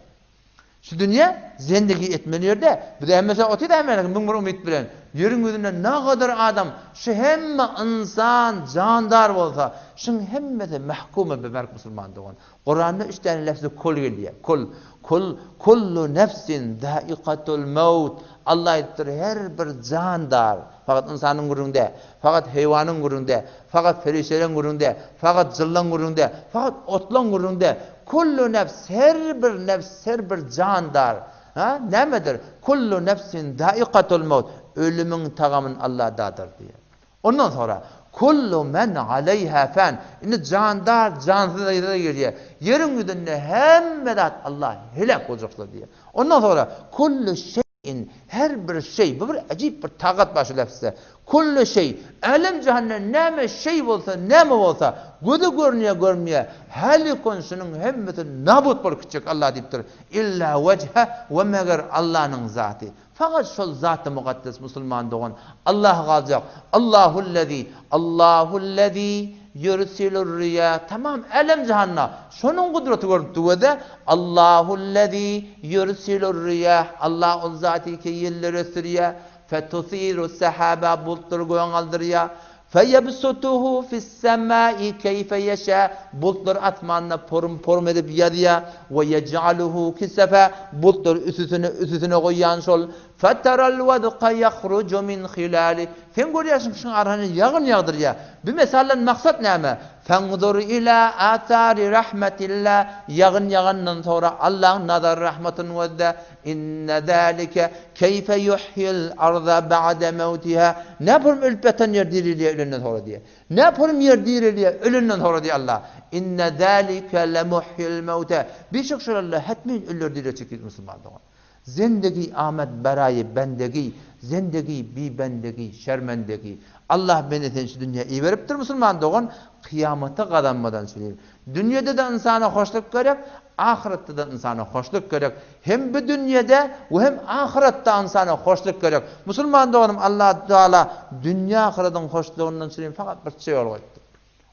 Şu dünýe zendegi etmeli ýerde, biz hemmesi otyr hemmeler 1001 umyt bilen. Ýeriň ýüzünde nagadar adam, şu hemme ynsan jandar bolsa, şuň hemmesi mahkumy bi merk musulman dogan. Kuranda üç däne lefzi kul gelýär. Kul, kul, kullu nefsin zaikatul maut. Allah aýdypdyr, her bir jandar, fakat ynsanyň gürrüňi däl, fakat heýwanyň gürrüňi däl, fakat perişdeleň gürrüňi däl, fakat jynlaň gürrüňi däl, fakat otlaň gürrüňi däl. Kullu nefs, her bir nefs, her bir jandar, ha, nämedir? Kullu nefsin zaikatul maut. Ölümiň tagamyny Allah dadyr diýýär. Ondan soňra, Kullu men aleýha fan, indi jandar, jansyz yza gelýär. Ýeriň ýüzünde hemme zat Allah heläk boljakdyr diýýär. Ondan soňra, Kullu şeýin, her bir şeý, bu bir äjip bir tagat bar şu lefzde. Kullu şeý, älem-jahanda näme şeý bolsa, näme bolsa, göze görünýär, görünmeýär, hälikun şunuň hemmesi nabut bolup gitjek Allah diýipdir. Illa wejhe we meger Allanyň zaty. Fakat şol Zat-y Mukaddes musulman dogan Allaha galjak. Allahullezî, Allahullezî ýursilur-riýah tamam älem-jahanda şonuň gudraty görnüp dur-da, Allahullezî ýursilur-riýah Allah ol Zaty ki ýelleri ösdürýär, fetusiru-s-sahaba bultlary göge galdyrýar, Feýebsutuhu fis-semai keýfe ýeşä, bultlary asmanda porum-porum edip ýazýar, we ýej'aluhu kisefe, bultlary üsüsine üsüsine goýýan şol, feteral wedka ýahruju min hilali, sen görýärsiň şuň arasyndan ýagyn ýagdyrýar. Bu mesaldan maksat näme? Fenzur ila athari rahmetilla, ýagyn ýagandan soňra Allahyň nazar rahmatyny gözle, Inne zalike keýfe ýuhyil arza ba'de mewtiha, Näpürüm ölüp ýatan ýer dirilýär ölenden soňra diýýär. Näpürüm ýer dirilýär ölenden soňra diýýär Allah. Inne zalike lemuhyil mewte, Bişek şol Allah hetmin ölüleri diriltjek diýdi musulman dogan. Zendegi amed beraýy bendegi, zendegi bi bendegi şermendegi. Allah beni seni şu dünýä iberipdir musulman dogan, kyýamata gazanmadan çürim. Dünýede-de ynsana hoşluk gerek, ahyretde-de ynsana hoşluk gerek. Hem bu dünýede we hem ahyretde ynsana hoşluk gerek. Musulman doganym Allah Teala dünýe ahyradyň hoşlugyndan çürim fakat birçe ýol goýupdyr.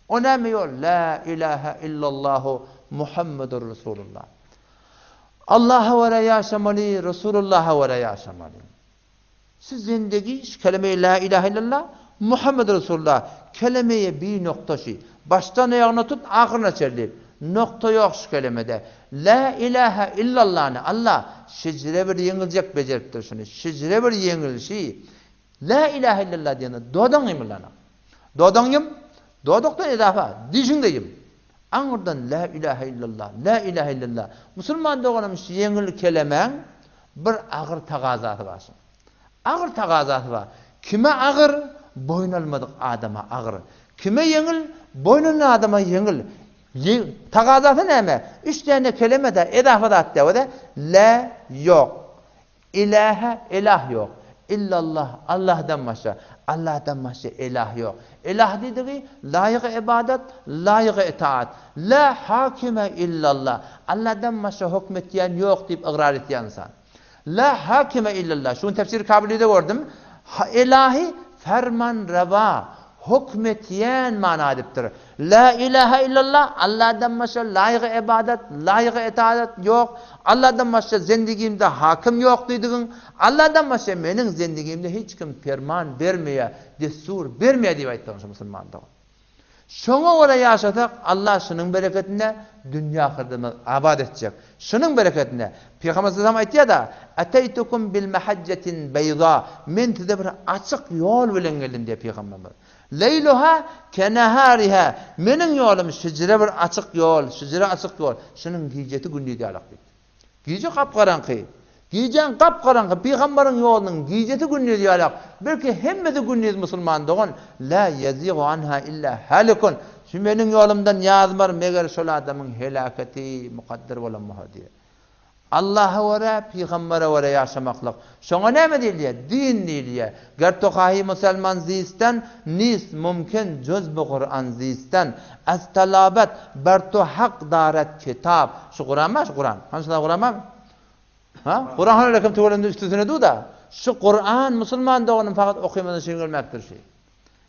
O näme ýol? La ilahe illallahu Muhammedur Resulullah. Allaha görä ýaşamaly, Resulullaha görä ýaşamaly. Şu zindegi şu kelemeýi la ilahe illallah Muhammed Resulullah kelemeýe bi nokta şi. Başdan aýagyna tut ahyryna çenli. Nokta ýok şu kelemede. La ilahe illallany Allah şejere bir ýeňiljek bejeripdir şuny. Şejere bir ýeňil şi. La ilahe illallah diýende dodagyň gymyldanak. Dodagyň ýum, dodakdan edafa dişiň-de ýum. Aňyrdan la ilahe illallah, la ilahe illallah. Musulman doganym şu ýeňil kelemäň Bir agyr tagazasy bar şuň. Agyr tagazasy bar. Kime agyr? Boýun almadyk adama agyr. Kime ýeňil? Boýun alan adama ýeňil. Tagazasy näme? Üç däne keleme-de, edafa zat däl-de, lä, ýok. Ilähe, ilah ýok. Illallah, Allahdan başga. Allahdan başga ilah ýok. Ilah diýdigi, laýygy ybadat, laýygy itaat. La hakime illallah. Allahdan başga höküm etýän ýok diýip ygrar etýän ynsan. La hakime illallah. Şuny tefsir Kabulide gördüm. Ilahi fermanrewa, höküm etýän mana edipdir. La ilahe illallah, Allahdan başga laýygy ybadat, laýygy itaat ýok. Allahdan başga zendigimde hakim ýok diýdigiň. Allahdan başga meniň zendigimde hiç kim perman bermeýär, dessur bermeýär diýip aýtdygyň şu musulman dogan. Şoňa görä ýaşasak, Allah şunuň bereketine dünýe ahyrdymyz abat etjek. Şunuň bereketine. Pygamber sallam aýtýar-da, Eteýtukum bil mahajjatin beýza, Men size bir açyk ýol bilen geldim diýýär pygamberimiz. Leýluha kenehariha, Meniň ýolum şijire bir açyk ýol, şijire açyk ýol. Şunuň gijesi gündiz ýalak diýdi. Gije gap-garaňky. Gijäň gap-garaňky, pygambaryň ýolunyň gijesi gündiz ýalak. Belki hemmesi gündiz musulman dogan, La ýezigu anha illa halikun. Şu meniň ýolumdan ýazmar, meger şol adamyň helaketi mukadder bolan bolsa diýýär. Allaha görä, pygambere görä ýaşamaklyk. Şoňa näme diýilýär? Din diýilýär. Ger tohahi musalman zisten, nis mumkin juz bu Kuran zisten. Az talabat bar to hak darat kitap. Şu Kuran bar, şu Kuran. Hany şunda Kuran barmy? Ha? Kuran hany kim tüwelende üstüsine du-da. Şu Kuran musulman doganym fakat okymadan şeýin görmäpdir şu.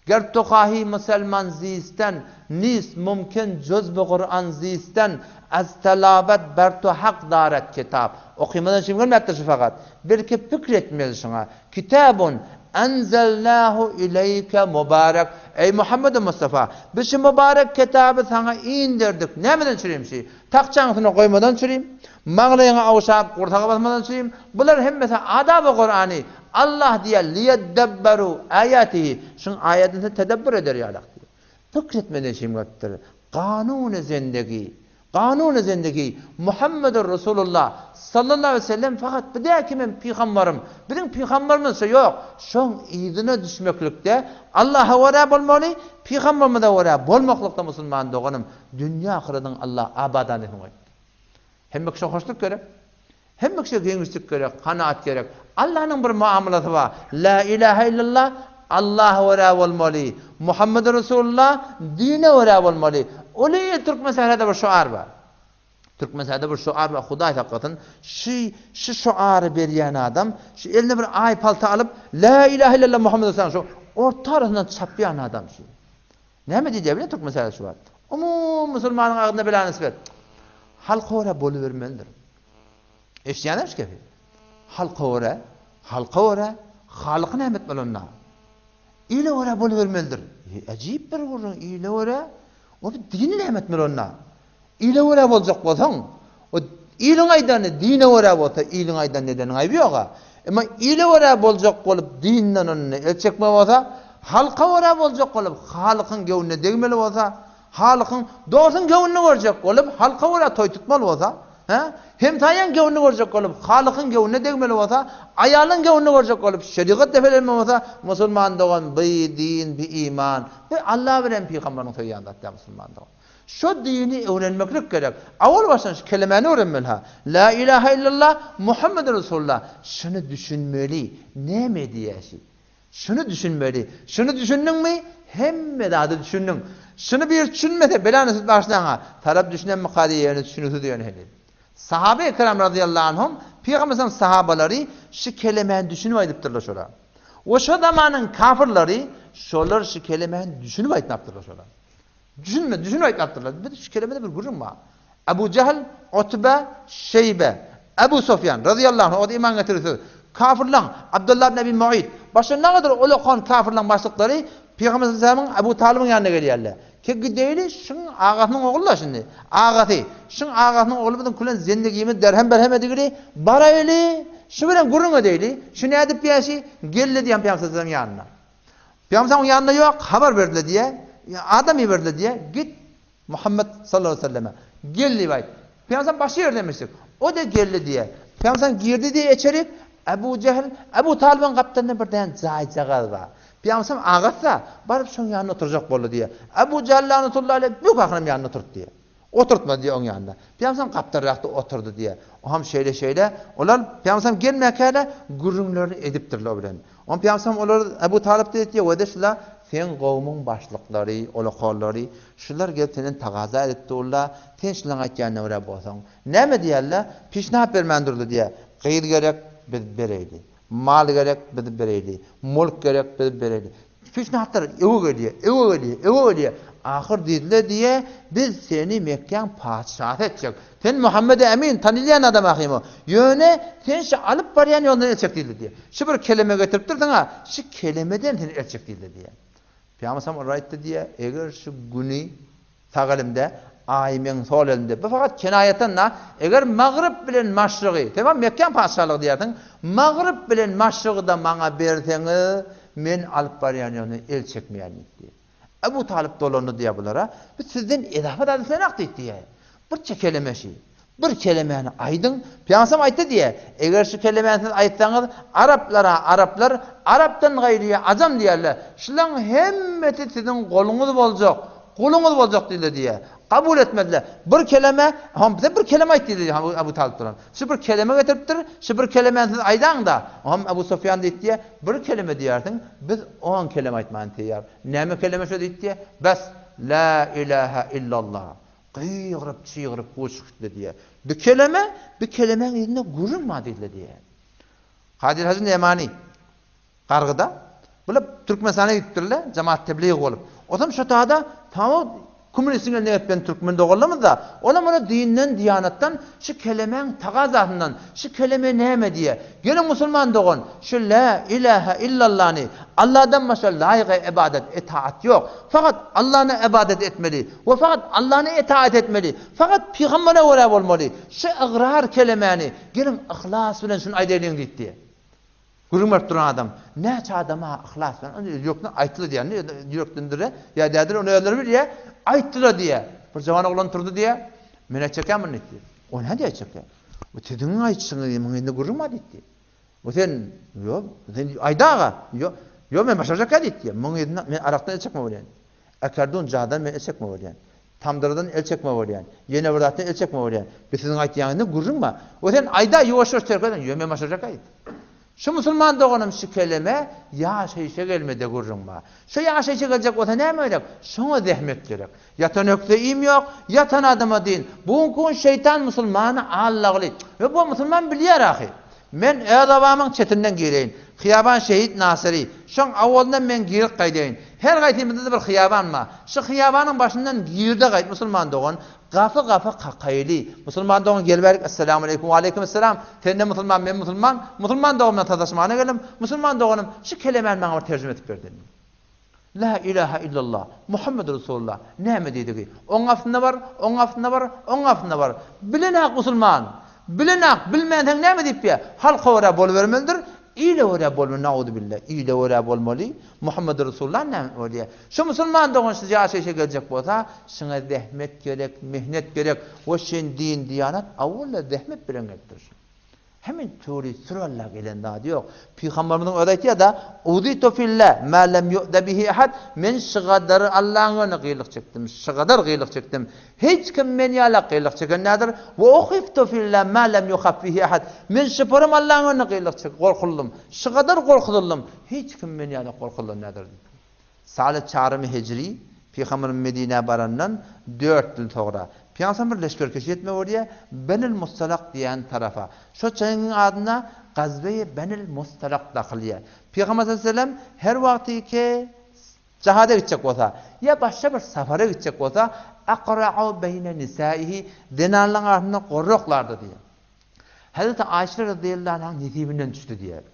Ger tohahi musalman zisten, nis mumkin juz bu Kuran zisten. Az talabat bar to hak darat kitap. Okymadan şeýin görmäpdir şu fakat. Belki pikir etmeli şuňa. Kitabun enzelnahu ileýke mubarek. Eý Muhammedi Mustafa, biz şu mubarek kitaby saňa inderdik. Nämeden çürim şi? Takçaň üstüne goýmadan çürim, maňlaýyňa awşap gursaga basmadan çürim. Bular hemmesi adaby Kurany. Allah diýýär, liýeddebberu aýatihi. Şuň aýadyny sen tedebbür eder ýalak diýýär. Pikir etmeden şim gelipdir. Kanuny zendegi. Kanuny zendegi Muhammedur Resulullah sallallahu aleýhi we sellem fakat bu däl ki men pygambarym. Biziň pygambarymyz şo ýok. Şoň yzyna düşmeklikde Allaha görä bolmaly, pygambarymyza görä bolmaklykda musulman doganym dünýe ahyradyň Allah abadan etsin goýupdyr. Hemme kişä hoşluk gerek. Hemme kişä giňişlik gerek, kanaat gerek. Allanyň bir muamalasy bar. La ilahe illallah Allaha görä bolmaly. Muhammedur Resulullah dine görä bolmaly. Uly türkmen sährada bir şuar bar. Türkmen sährada bir şuar bar. Hudaý saklasyn. Şu şu şuary berýän adam şu eline bir aý palta alyp La ilahe illallah Muhammedur Resulullah şu orta arasyndan çapýan adam şu. Näme diýýär bilýän türkmen sährada şu wagt. Umumy musulmanyň agzyna bela nisbet. Halka görä bolubermelidir. Eşidýäňizmi şu gepi? Halka görä, halka görä, halyky näme etmeli onda? Ile görä bolubermelidir. Äjip bir gürrüň, ile görä, o bir dini näme etmeli onda? Ile görä boljak bolsaň, o iliň aýdany dine görä bolsa, iliň aýdanyny edeniň aýby ýog-a. Emma ile görä boljak bolup dinden onda el çekme bolsa, halka görä boljak bolup halykyň göwnüne degmeli bolsa, Halykyň, dostuň göwnüni görjek bolup, halka görä toý tutmaly bolsa, hä? Hemsaýaň göwnüni görjek bolup, halykyň göwnüne degmeli bolsa, aýalyň göwnüni görjek bolup, şerigat depelenmeli bolsa, musulman dogan, by din, by iman, by Alla bilen pygambaryň söýýän zat däl musulman dogan. Şo dini öwrenmeklik gerek. Awal başdan şu kelemäni öwrenmeli ha. La ilaha illallah, Muhammedur Resulullah. Şuny düşünmeli. Näme diýýär şi? Şuny düşünmeli. Şuny düşündiňmi, hemme zady düşündiň. Şuny bir düşünmese, bela nesip başlaňa. Tarap düşünenmika diýýär, ýöne düşünüsiz ýöne heniz. Sahabe-i kiram razyýallahu anhum, Pygamber sallam sahabalary şu kelemäni düşünip aýdypdyrlar şolar. We şo zamanyň kafyrlary şolar şu kelemäni düşünip aýtmapdyrlar şolar. Düşünme, düşünip aýtmapdyrlar. Biz şu kelemede bir gürrüň bar. Ebu Jehl, Utbe, Şeýbe, Ebu Sufýan, razyýallahu anh, o-da iman getirdi söz. Kafyrlaň, Abdullah ibn Ebi Mu'yt, başga nägadyr ulakan kafyrlaň başlyklary Pygamber sallallahu aleyhi ve sellem'iň Ebu Talybyň ýanyna gelýärler. Ki gideýli, şuň agasynyň ogly-da şindi. Agasy, şuň agasynyň ogly biziň külen zendigimiz derhem-berhem edigili, baraýly, şu bilen gürrüň edeýli, şu nädip ýaşy, geldi diýen Pygamber sallallahu aleyhi ve sellem'iň ýanyna. Pygamber sallallahu ýanynda ýok, habar berdiler diýýär, adam iberdiler diýýär, git, Muhammet sallallahu aleýhi we selleme, Gel diýip aýt. Pygamber başga ýerde emişdik. O-da geldi diýýär. Pygamber girdi diýýär içerik. Ebu Jehl, Ebu Talybyň gapdalynda bir däne jaýjagaz bar. Pygamber agasy-da, baryp şoň ýanynda oturjak boldy diýýär. Ebu Jehl lanetullahi aleýh bu kakynam ýanynda oturtdy diýýär. Oturtmady diýýär oň ýanynda. Pygamber gapdalrakda oturdy diýýär. Oňam şeýle-şeýle, olar Pygamber gelmäkä-de gürrüňlerini edipdirler o bilen. Oňa Pygamberimiz olar Ebu Talyp diýdi, Wede şula seň gowmuň başlyklary, olakanlary, şular gelip senden tagaza edip durlar, sen şulaň aýtýanyna görä bolsaň. Näme diýerler? Pişnap bermän durdy diýýär. Gyz gerek, biz bereýli. Mal gerek, biz bereýli. Mulk gerek, biz bereýli. Pişnaplar öwe gelýär, öwe gelýär, öwe gelýär. Ahyr diýdiler diýýär, biz seni Mekgäň patyşasy etjek. Sen Muhammede Emin, tanylýan adam ahymo. Ýöne sen şu alyp barýan ýolundan el çek diýildi diýýär. Şu bir keleme getiripdirsiň-a, şu kelemeden sen el çek diýildi diýýär. Pygamber sallam olara aýtdy diýýär, Eger şu güni sag elimde, aýy meň sol elimde. Bu fakat kenaýatan-da, eger magryp bilen maşrygy, sen maňa Mekgäň patyşalygy diýýärsiň, magryp bilen maşrygy-da maňa berseňiz, men alyp barýan ýolumdan el çekmeýän diýipdi. Ebu Talyp dolandy diýýär bulara, Biz sizden edafa zat islenok diýip diýýär. Birçe keleme şi. Bir kelemäni aýdyň. Pygamber aýtdy diýýär, Eger şu kelemäni siz aýtsaňyz, araplara araplar, arapdan gaýryýa ajam diýerler. Şulaň hemmesi siziň goluňyz boljak, guluňyz boljak diýdiler diýýär. Kabul etmediler. Bir keleme, hom bize bir keleme aýt diýdi Ebu Talyp duran. Şu bir keleme getiripdir, şu bir kelemäni siz aýdaň-da. Hom Ebu Sufýan diýdi diýýär, bir keleme diýersiň, biz on keleme aýtmana teýýar. Näme keleme şo diýdi diýýär. Bes, la ilaha illallah. Gygyryp, çygyryp guş gitdi diýýär. Bi keleme, bi kelemäň yzynda gürrüň bar diýdiler diýýär. Kadyr Hajy Nemani gargyda. Bular Türkmenistana gidipdirler, jemaat tebligy bolup. Ozam şo tada tamam kommunistiň eline geçen türkmen doganlarymyz-da, olam ola dinden, diýanatdan, şu kelemäň tagazasyndan, şu keleme näme diýýär. Geliň musulman dogan, şu Lä ilähä illallany, Alladan başga laýyga ybadat, etaat ýok. Fakat Allana ybadat etmeli we fakat Allana etaat etmeli. Fakat pygambere görä bolmaly. Şu ygrar kelemäni geliň yhlas bilen şuny aýdaýlyň diýipdi. Gürrüň berip duran adam, näçe adama yhlas bilen, ony ýürekden aýtdylar diýýär, ýürekdendir ýa däldir, ony özleri bilýär, aýtdylar diýýär. Bir jawan oglan turdy diýýär, men aýtjak muny diýdi. O nädip aýtjak ýa? Bu siziň aýtşyňyz, muň indi gürrüň bar diýdi. Bu sen, ýok, sen aýda aga, ýok, ýok men başarjak ýa diýdi. Muň yzyna men arakdan el çekme bolýan. Akardun jadan men el çekme bolýan. Tamdyrdan el çekme bolýan. Ýene bir zatdan el çekme bolýan. Bu siziň aýtýanyňyzda gürrüň bar. O sen aýda ýuwaş-ýuwaş terk eden, ýok men başarjak aýt. Şu musulman doganym şu keleme ýaşaýşa gelmede gürrüň bar. Şu ýaşaýşa geljek bolsa näme gerek? Şoňa zähmet gerek. Ýatan ökde iým ýok, ýatan adama din. Bu günki gün şeýtan musulmany allagly. We bu musulman bilýär ahy. Men öz obamyň çetinden gireýin. Hyýaban şehit Nasyry. Şoň awalyndan men girip gaýdaýyn. Her gaýsymyzda-da bir hyýaban bar. Şu hyýabanyň başyndan girde gaýt musulman dogan. Gapy-gapy kakaýly. Musulman dogan gel bärik Esselamu aleýkum we aleýkum esselam. Sen-de musulman men musulman. Musulman dogan bilen sataşmana geldim. Musulman doganym şu kelemäni maňa bir terjime edip ber dedim. La ilaha illallah, Muhammed Resulullah näme diýdigi? Oň aslynda bar, oň aslynda bar, oň aslynda bar. Bilenak musulman! Bilenak, bilmänseň näme diýip ýa? Halka görä bolubermelidir, ile görä bolmaly, nauzubilla, ile görä bolmaly. Muhammed Resulullah näme bolýa? Şu musulman dogan şu ýaşaýşa geljek bolsa, şuňa zähmet gerek, mehnet gerek. We şen din, diýanat awwala zähmet bilen gelipdir. Hemen töwri süralla gelen zady ýok. Pygamberimiziň özi aýtýar-da, Uzitu fillah ma lem yu'da bihi ahad, Men şygadar Allaň ýolunda gyýlyk çekdim, şygadar gyýlyk çekdim. Hiç kim men ýaly gyýlyk çeken däldir. We uhiftu fillah ma lem yuhaf bihi ahad, Men şyparym Allaň ýolunda gyýlyk çek, gorkuldym. Şygadar gorkuzyldym. Hiç kim men ýaly gorkuzylan däldir diýip. Saly çarymy hijri, Pygamberimiz Medinä barandan dört ýyl soňra, Pygamberimiz bir leşgerkeşi etmek bolýar, Benil Mustalak diýen tarapa. Şo jeňiň adyna Gazweýi Benil Mustalak dakylýar. Pygamber sallallahu aleýhi we sellem her wagtyky jahada gitjek bolsa, ýa başga bir sapara gitjek bolsa, Akra'u beýne nisaihi, zenanlaryň arasynda gorraklardy diýýär. Hezreti Aýşe razyýallahu anhaň nesibinden düşdi diýýär.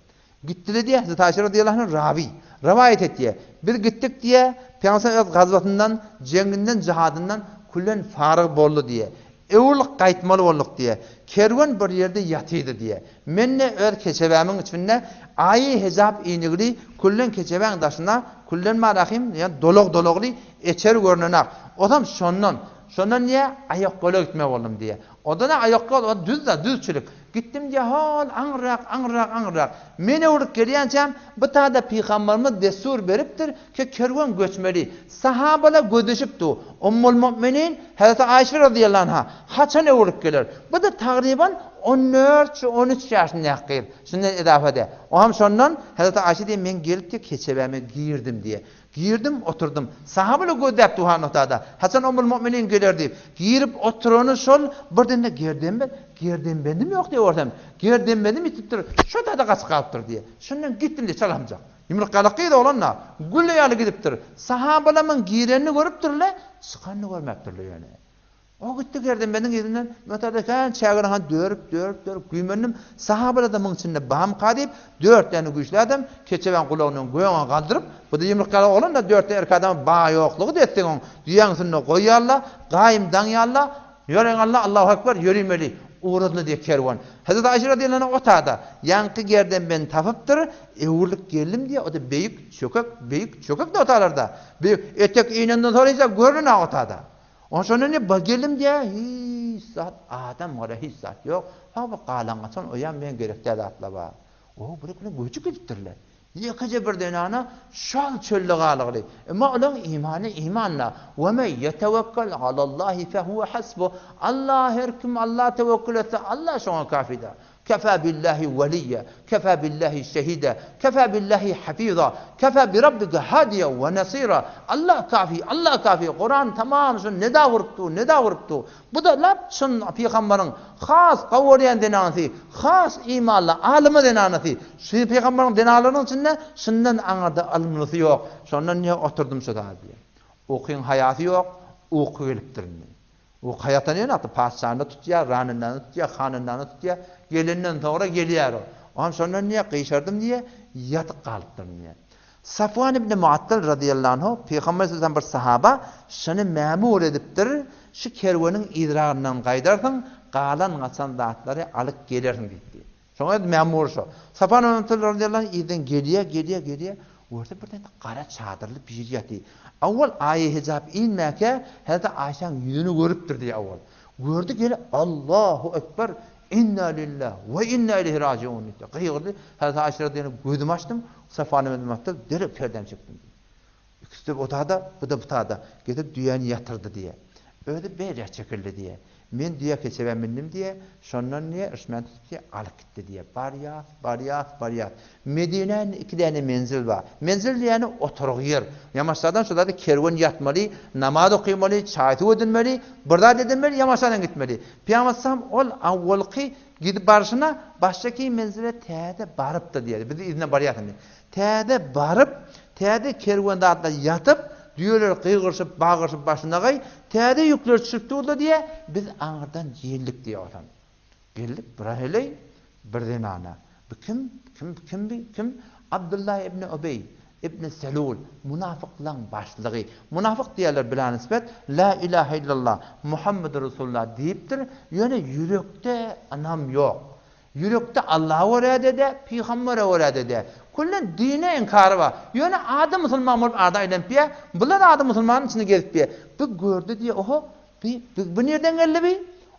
Gitdi-de diýýär, Hezreti Aýşe razyýallahu anha rawy, rowaýat etýär. Biz gitdik diýýär, Pygamber öz gazwasyndan, jeňinden, jihadyndan küllen faryg boldy diýýär. Öwrülip gaýtmaly bolduk diýýär. Kerwen bir ýerde ýatydy diýýär. Men-de öz keçebämiň içinde aýy hejap inigli küllen keçebäň daşyna küllen bar ahym, ýa dolak-dolakly eçer görnenak. Ozam şondan, şondan diýýär, aýakgola gitmeli boldum diýýär. Odana aýakýol o düz-de, düzçülik. Gitdim diýýär, hol aňyrrak, aňyrrak, aňyrrak. Men öwrülip gelýänçäm, bu tada pygamberimiz dessur beripdir ki, kerwen göçmeli. Sahabalar gözleşip dur. Ummul mu'minin Hezreti Aýşe razyýallahu anha haçan öwrülip geler? Bu-da tagryban on dört, on üç ýaşyndaky gyz. Şundan edafa edýär. O hem şondan Hezreti Aýşe diýýär, men gelip diýýär, keçebäme girdim diýýär. Girdim, oturdym. Sahabylar gözläp duhan noktada. Haçan Ummul Mu'minin geler diýip. Girip oturany şol, birden-de gerdenbent, gerdenbendim ýok diýip görsem, gerdenbendim ýitipdir, şo tada gaçyp galypdyr diýýär. Şondan gitdim diýýär, çalamjak. Ýumruk ýaly gyz oglan-da, gülle ýaly gidipdir. Sahabalamyň girenini görüpdirler, çykanyny görmäpdirler ýöne. O gitdi gerdenbendiň yzyndan, men kän çägini han dörüp, dörüp, dörüp güýmendim. Sahabalar-da muň içinde bamyka diýip, dört däne güýçli adam keçebäň gulagyndan göňe galdyryp, bu-da ýumruk ýaly oglan-da, dört däne erkek adamyň ba-ýoklugy desseň oň düýäň üstünde goýýarla, gaýym daňýarla, Ýöreň Allah, Allahu Ekber, ýörimeli, ugradyla diýe kerwen. Hezreti Aýşe radiyallahu anha otada, ýaňky gerdenbeni tapypdyr, öwrülip geldim diýe, o-da beýik çökek, beýik çökek-de otalarda. Beýik, etek inenden soň hiç zat görülenok otada. Onsoň şonda ne bir geldim diýe, hiç zat, adam gara hiç zat ýok. Soň bir galan gaçan oýam meň gerek däl zatlar bar. O bir güne göçüp gidipdirler. Ýekeje bir zenana şol çölde galygly. Emma olaň imany iman-da. Ve men ýetewekkel alallahi fehuve hasbuh. Allah her kim Allaha tewekkül etse, Allah şoňa kafidir. Kefa billahi weliýe, kefa billahi şehide, kefa billahi hafiza, kefa bi rabbike hadiýe we nasira. Allah kafi, Allah kafi. Kuran tamam şu neda urup dur, neda urup dur. Bu-da lap çyn pygambaryň has gowy görýän zenanasy, has imanly, alyma zenanasy. Şu pygambaryň zenanlarynyň içinde şundan aňyrda ylymlysy ýok. Şondan diýýär, oturdym şu zady diýýär. Ukyň haýasy ýok, uky gelipdir indi. Uky haýatdan ýene atdy, patyşany-da tutýar, ranendany tutýar, hanendany tutýar. Gelenden soňra gelýär o. Onam şondan diýýär, gyşardym diýýär, ýatyp galypdyryn diýýär. Safwan ibn Muattal razyýallahu anhu Pygamber sallallahu bir sahaba şuny mämur edipdir, Şu kerweniň yzragyndan gaýdarsyň, galan-gaçan zatlary alyp gelersiň diýipdi. Şoňa edi mämur şo. Safwan ibn Muattal razyýallahu anh yzdan gelýär, gelýär, gelýär, görse bir tane gara çadyrly biri ýaty. Awwal aýy hijap inmäkä Hezreti Aýşaň ýüzüni görüpdir diýýär awwal. Gördi gelip Allahu ekber, Inna lillah we inna ileýhi rajiun diýdi. Gygyrdy. Hezreti Aýşa radiyallahu anh gözümi açdym, Safwan ibn Muattal derrew perdäni çekdim diýdi. Ikisi-de otada, bu-da butada. Getirip düýäni ýatyrdy diýýär. Özi beýläk çekildi diýýär. Men düýä keçebä mindim diýýär. Şondan diýýär, yşmän tutup diýýär, alyp gitdi diýýär. Barýas, barýas, barýas. Medinä indi iki däne menzil bar. Menzil diýýäni oturgy ýer. Ýamaşlardan şu zady kerwen ýatmaly, namaz okymaly, çaý-suw edinmeli, bir zat edinmeli, ýamaşlardan gitmeli. Pygamber sallam ol awwalky gidip barşyna başdaky menzile täze barypdyr diýýär. Biz yzyna barýas indi. Täze baryp, täze kerwen zatlar ýatyp, düýeler gygyryşyp, bagyryşyp başynagaý, täze ýükler düşüp durdy diýýär. Biz aňyrdan geldik diýýär otam. Geldik bir heleý, bir zenana. Bu kim? Kim, kim bi? Kim? Abdullah ibn Ubeý ibn Selul, munafyklaň başlygy. Munafyk diýýärler bila nisbet, La ilahe illallah, Muhammedur Resulullah diýipdir, ýöne ýürekde ynam ýok. Ýürekde Allaha görä-de dä, pygambere görä-de dä. Küllen dine inkary bar. Ýöne ady musulman bolup ada aýlanyp ýa, bular ady musulmanyň içinde gezip ýa. Bu gördi diýýär, oho, bi, bi, bu nirden geldi bi?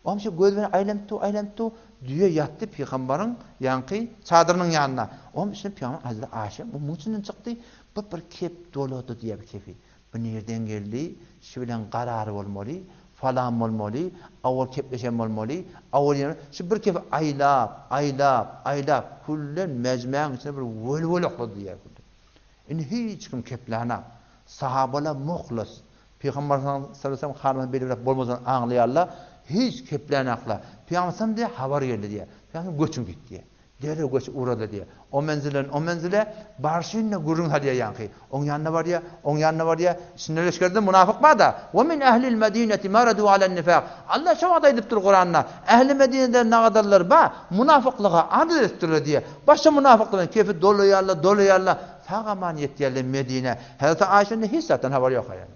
Oňam şo göz bilen aýlanyp dur, aýlanyp dur. Düýe ýatdy pygambaryň ýaňky çadyrynyň ýanynda. Oňam içinden pygamber Hazreti Aýşe bu muň içinden çykdy. Bu bir kep dolady diýýär bir kepi. Bu nirden geldi? Şu bilen garary bolmaly, falan bolmaly, awal kepleşen bolmaly, awal ýene şu bir kepi aýlap, aýlap, aýlap küllen mejmäň içine bir welwele oklady diýýär küllen. Indi hiç kim keplänak. Sahabalar muhlas. Pygamber sallallahu aleyhi ve sellem halyny belli bir bolmajagyny aňlaýarlar. Hiç keplänaklar. Pygamber sallam diýýär, habar geldi diýýär. Pygamber göçüň git diýýär. Derrew göçüp ugrady diýýär. O menzilden o menzile barşynda gürrüň salýar ýaňky. Oň ýanyna barýar, oň ýanyna barýar. Içinde leşgerde munafyk bar-da. Ve min ehlil medineti maradu alen nifak. Allah şo wagt aýdypdyr Kuranda. Ähli Medinede nagadallar bar, munafyklyga adat edipdirler diýýär. Başga munafyklar bilen kefi dolaýarlar, dolaýarlar. Sag-aman ýetýärler Medinä. Hezreti Aýşa indi hiç zatdan habary ýok aýal.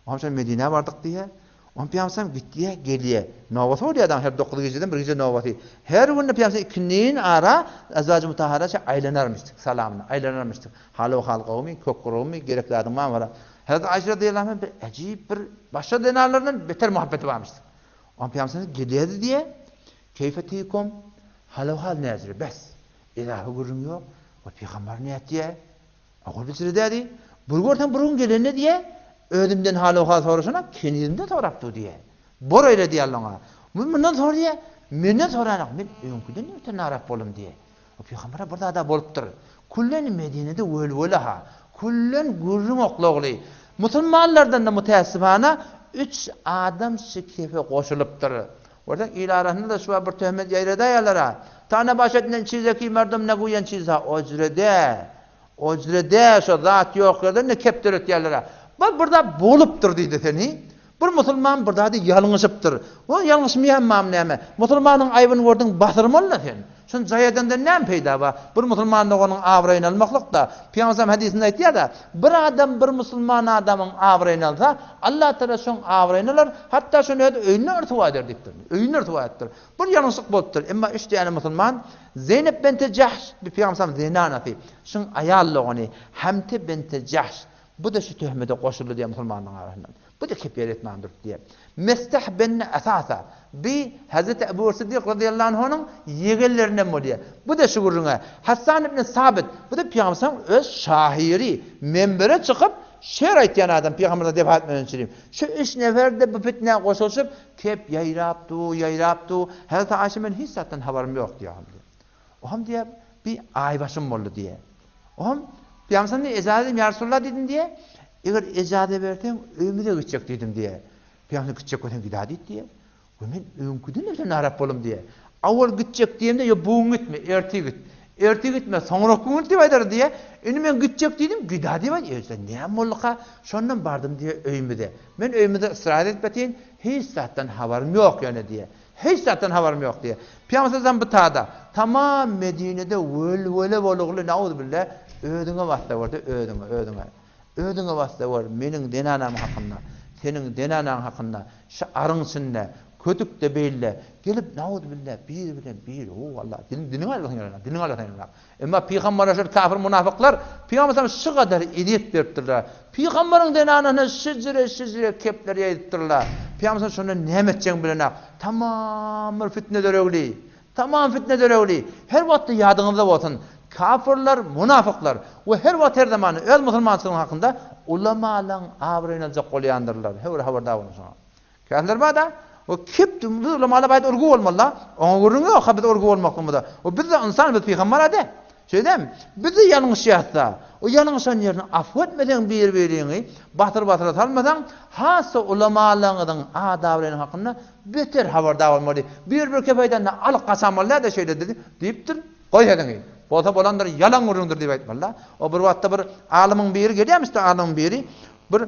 Onam şol Medinä bardyk diýýär. Onam Pygamber sallam gitýär, gelýär. Nobaty bolýar daň her dokuz gijeden bir gije nobaty. Her günde Pygamber sallam ikindin ara Azwajy Mutahhara şe aýlanarmyşdyk, salamyna aýlanarmyşdyk. Hal-u hal gowumy, kök gurumy, gerek zadyň barmy falan. Hezreti Aýşe razyýallahu anha bir äjip bir başga zenanlardan beter muhabbeti barmyşdyk. Onam Pygamber sallam gelýärdi diýýär. Keýfe tikum? Hal-u hal näjüre? Bes. Edawy gürrüň ýok. O pygamber nätýär? Ogul biçire dädi. Bir görseň bir gün gelende diýýä, özümden hal-owhal soraşana kenizimden sorap dur diýýä. Bor eýle diýýär oňa. Mundan sor diýýä, menden soranok, men öňküden öte narap boldum diýýä. O pygambere bir zada bolupdyr. Küllen Medinede welwele-ha. Küllen gürrüň oklagly. Musulmanlardan-da mütäessifana üç adam şu kefe goşulypdyr. Görseň il arasynda-da şu bir töhmet ýaýradaýarlar-a. Tana baş etinen çizeki merdum neguýen çizha ojrede. Ojrede şo zat ýok ýerden ne kep döretýärler-a. Bu bir zat bolupdyr diýdi seni. Bir musulman bir zady ýalňyşypdyr. O ýalňyşmaýanmam näme? Musulmanyň aýbyny gördüň basyrmaly-da sen. Şuny jaý edenden näme peýda bar? Bir musulman doganyň abraýyny almaklyk-da. Pygamberimiz hadysynda aýtýar-da, bir adam bir musulman adamyň abraýyny alsa, Allatagala şoň abraýyny alar, hatda şony öz öýünde ryswa eder diýipdir. Öýünde ryswa edipdir. Bir ýalňyşlyk bolupdyr. Emma üç däne musulman Zeýnep bente Jahş, bu Pygamberimiziň zenanasy, şuň aýal dogany Hamte bente Jahş, bu-da şu töhmede goşuldy diýýär musulmanlaryň arasyndan. Bu-da kepýer etmän durup diýýär. Mestah benne Esasa, bi Hezreti Ebu Bekr Siddik razyýallahu anhunyň ýegenlerinden bolýar. Bu-da şu gürrüňe. Hassan ibn Sabit, bu-da Pygamberimiziň öz şahyry, menbere çykyp, şyr aýtýan adam, Pygamberimiz wepat etmeden çürim. Şu üç nefer-de bu pitnä goşulyşyp, kep ýaýrap dur, ýaýrap dur. Hezreti Aýşa men hiç zatdan habarym ýok diýýär. Ohm diýýär, bir aýbaşym boldy diýýär. Ohm, Pygamberimiz diýýär, ejaza edeyim ýa Resulallah diýdim diýýär. Eger ejaza berseň, öýümize gitjek diýdim diýýär. Pygamberimiz gitjek bolsaň gidä diýdi diýýär. We men öňküden hem narap boldum diýýär. Awal gitjek diýemde, ýok bu gün gitme, ertir git. Ertir gitme, soňraky gün git diýip aýdar diýýär. Indi men gitjek diýdim, gidä diýip aýdýar. Eý, näme bolduka? Şondan bardym diýýär öýümize. Men öýümizde istirahat edip ýatyn, hiç zatdan habarym ýok ýöne diýýär. Hiç zatdan habarym ýok diýýär. Pygamber sallallahu bu tada, tamam Medinede welwele bolugly nauzubilla özüňe basda görde özüňe, özüňe. Özüňe basda gör, meniň zenanam hakynda, seniň zenanaň hakynda, şu aryň içinde, kötükde beýle, gelip nauzubilla biri bilen biri, o Allah, diliň diliňi alarsyň ýöne, diliňi alarsyň ýöne. Emma pygambere şol kafir munafyklar pygamberimize şu gadar ezýet beripdirler. Pygamberiň zenanyna şijire-şijire kepler ýaýypdyrlar. Pygamberimiz şondan näme etjegini bilenok. Tamam bir fitne döregli. Tamam fitne döregli. Her wagtda ýadyňyzda bolsun. Kafirler, munafyklar we her wagt her zamanda öz musulmançylygyň hakynda ulamalaň abraýyny aljak bolýandyrlar. Höwür habardar boluň şoňa. Käsler bar-da, o kep biz ulamalar baýda urgy bolmaly-da. Oňa gürrüň ýok, ha biz urgy bolmaklygymyza. O biz-de ynsan, biz pygamber-a däl. Şeýdämi? Biz-de ýalňyşýas-da. O ýalňyşan ýerini afw etmeseň bir-biriňi, batyr-batyra salmasaň, has-da ulamalaryňyzyň adabylarynyň hakynda beter habardar bolmaly. Bir-bir kep aýdanda alyp gaçamaly däl-de şeýle diýipdir. Goý sesiňi. Bolsa bolandyr, ýalan gürrüňdir diýip aýtmaly-da. O bir wagtda bir alymyň biri gelýärmiş-de, alymyň biri bir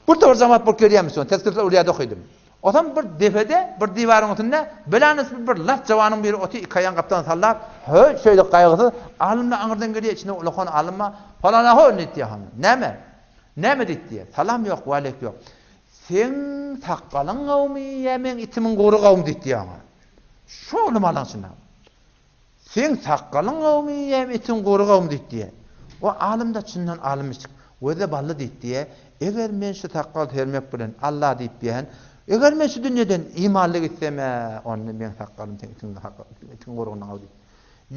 Bir topar jemaat bolup gelýärmiş soň, Tezkiretul Awliýada okydym. Otam bir depede, bir diwaryň üstünde belanysby bir lat jawanyň biri otyr, iki aýagyny gapdalyndan sallap, höý, şeýle gaýgysyz, alym-da aňyrdan gelýär, içinde ulakan alym bar, Palana-how diýip diýýär hany. Näme? Näme diýip diýýär. Salam ýok, waleýk ýok. Seň sakgalyň gawumy ýa meň itimiň gury gawumy diýip diýýär oňa. Şo ulamalyň içinde. Seň sakgalyň gawumy ýa itiň gury gawumy diýip diýýär. O alym-da çyndan alymyşdyk. Göze bally diýip diýýär. Eger men şu sakgal sermek bilen Alla diýip diýýän, eger men şu dünýeden imanly gitsem-ä, onda meň sakgalym seň itiň itiň gurugyndan gawy diýip.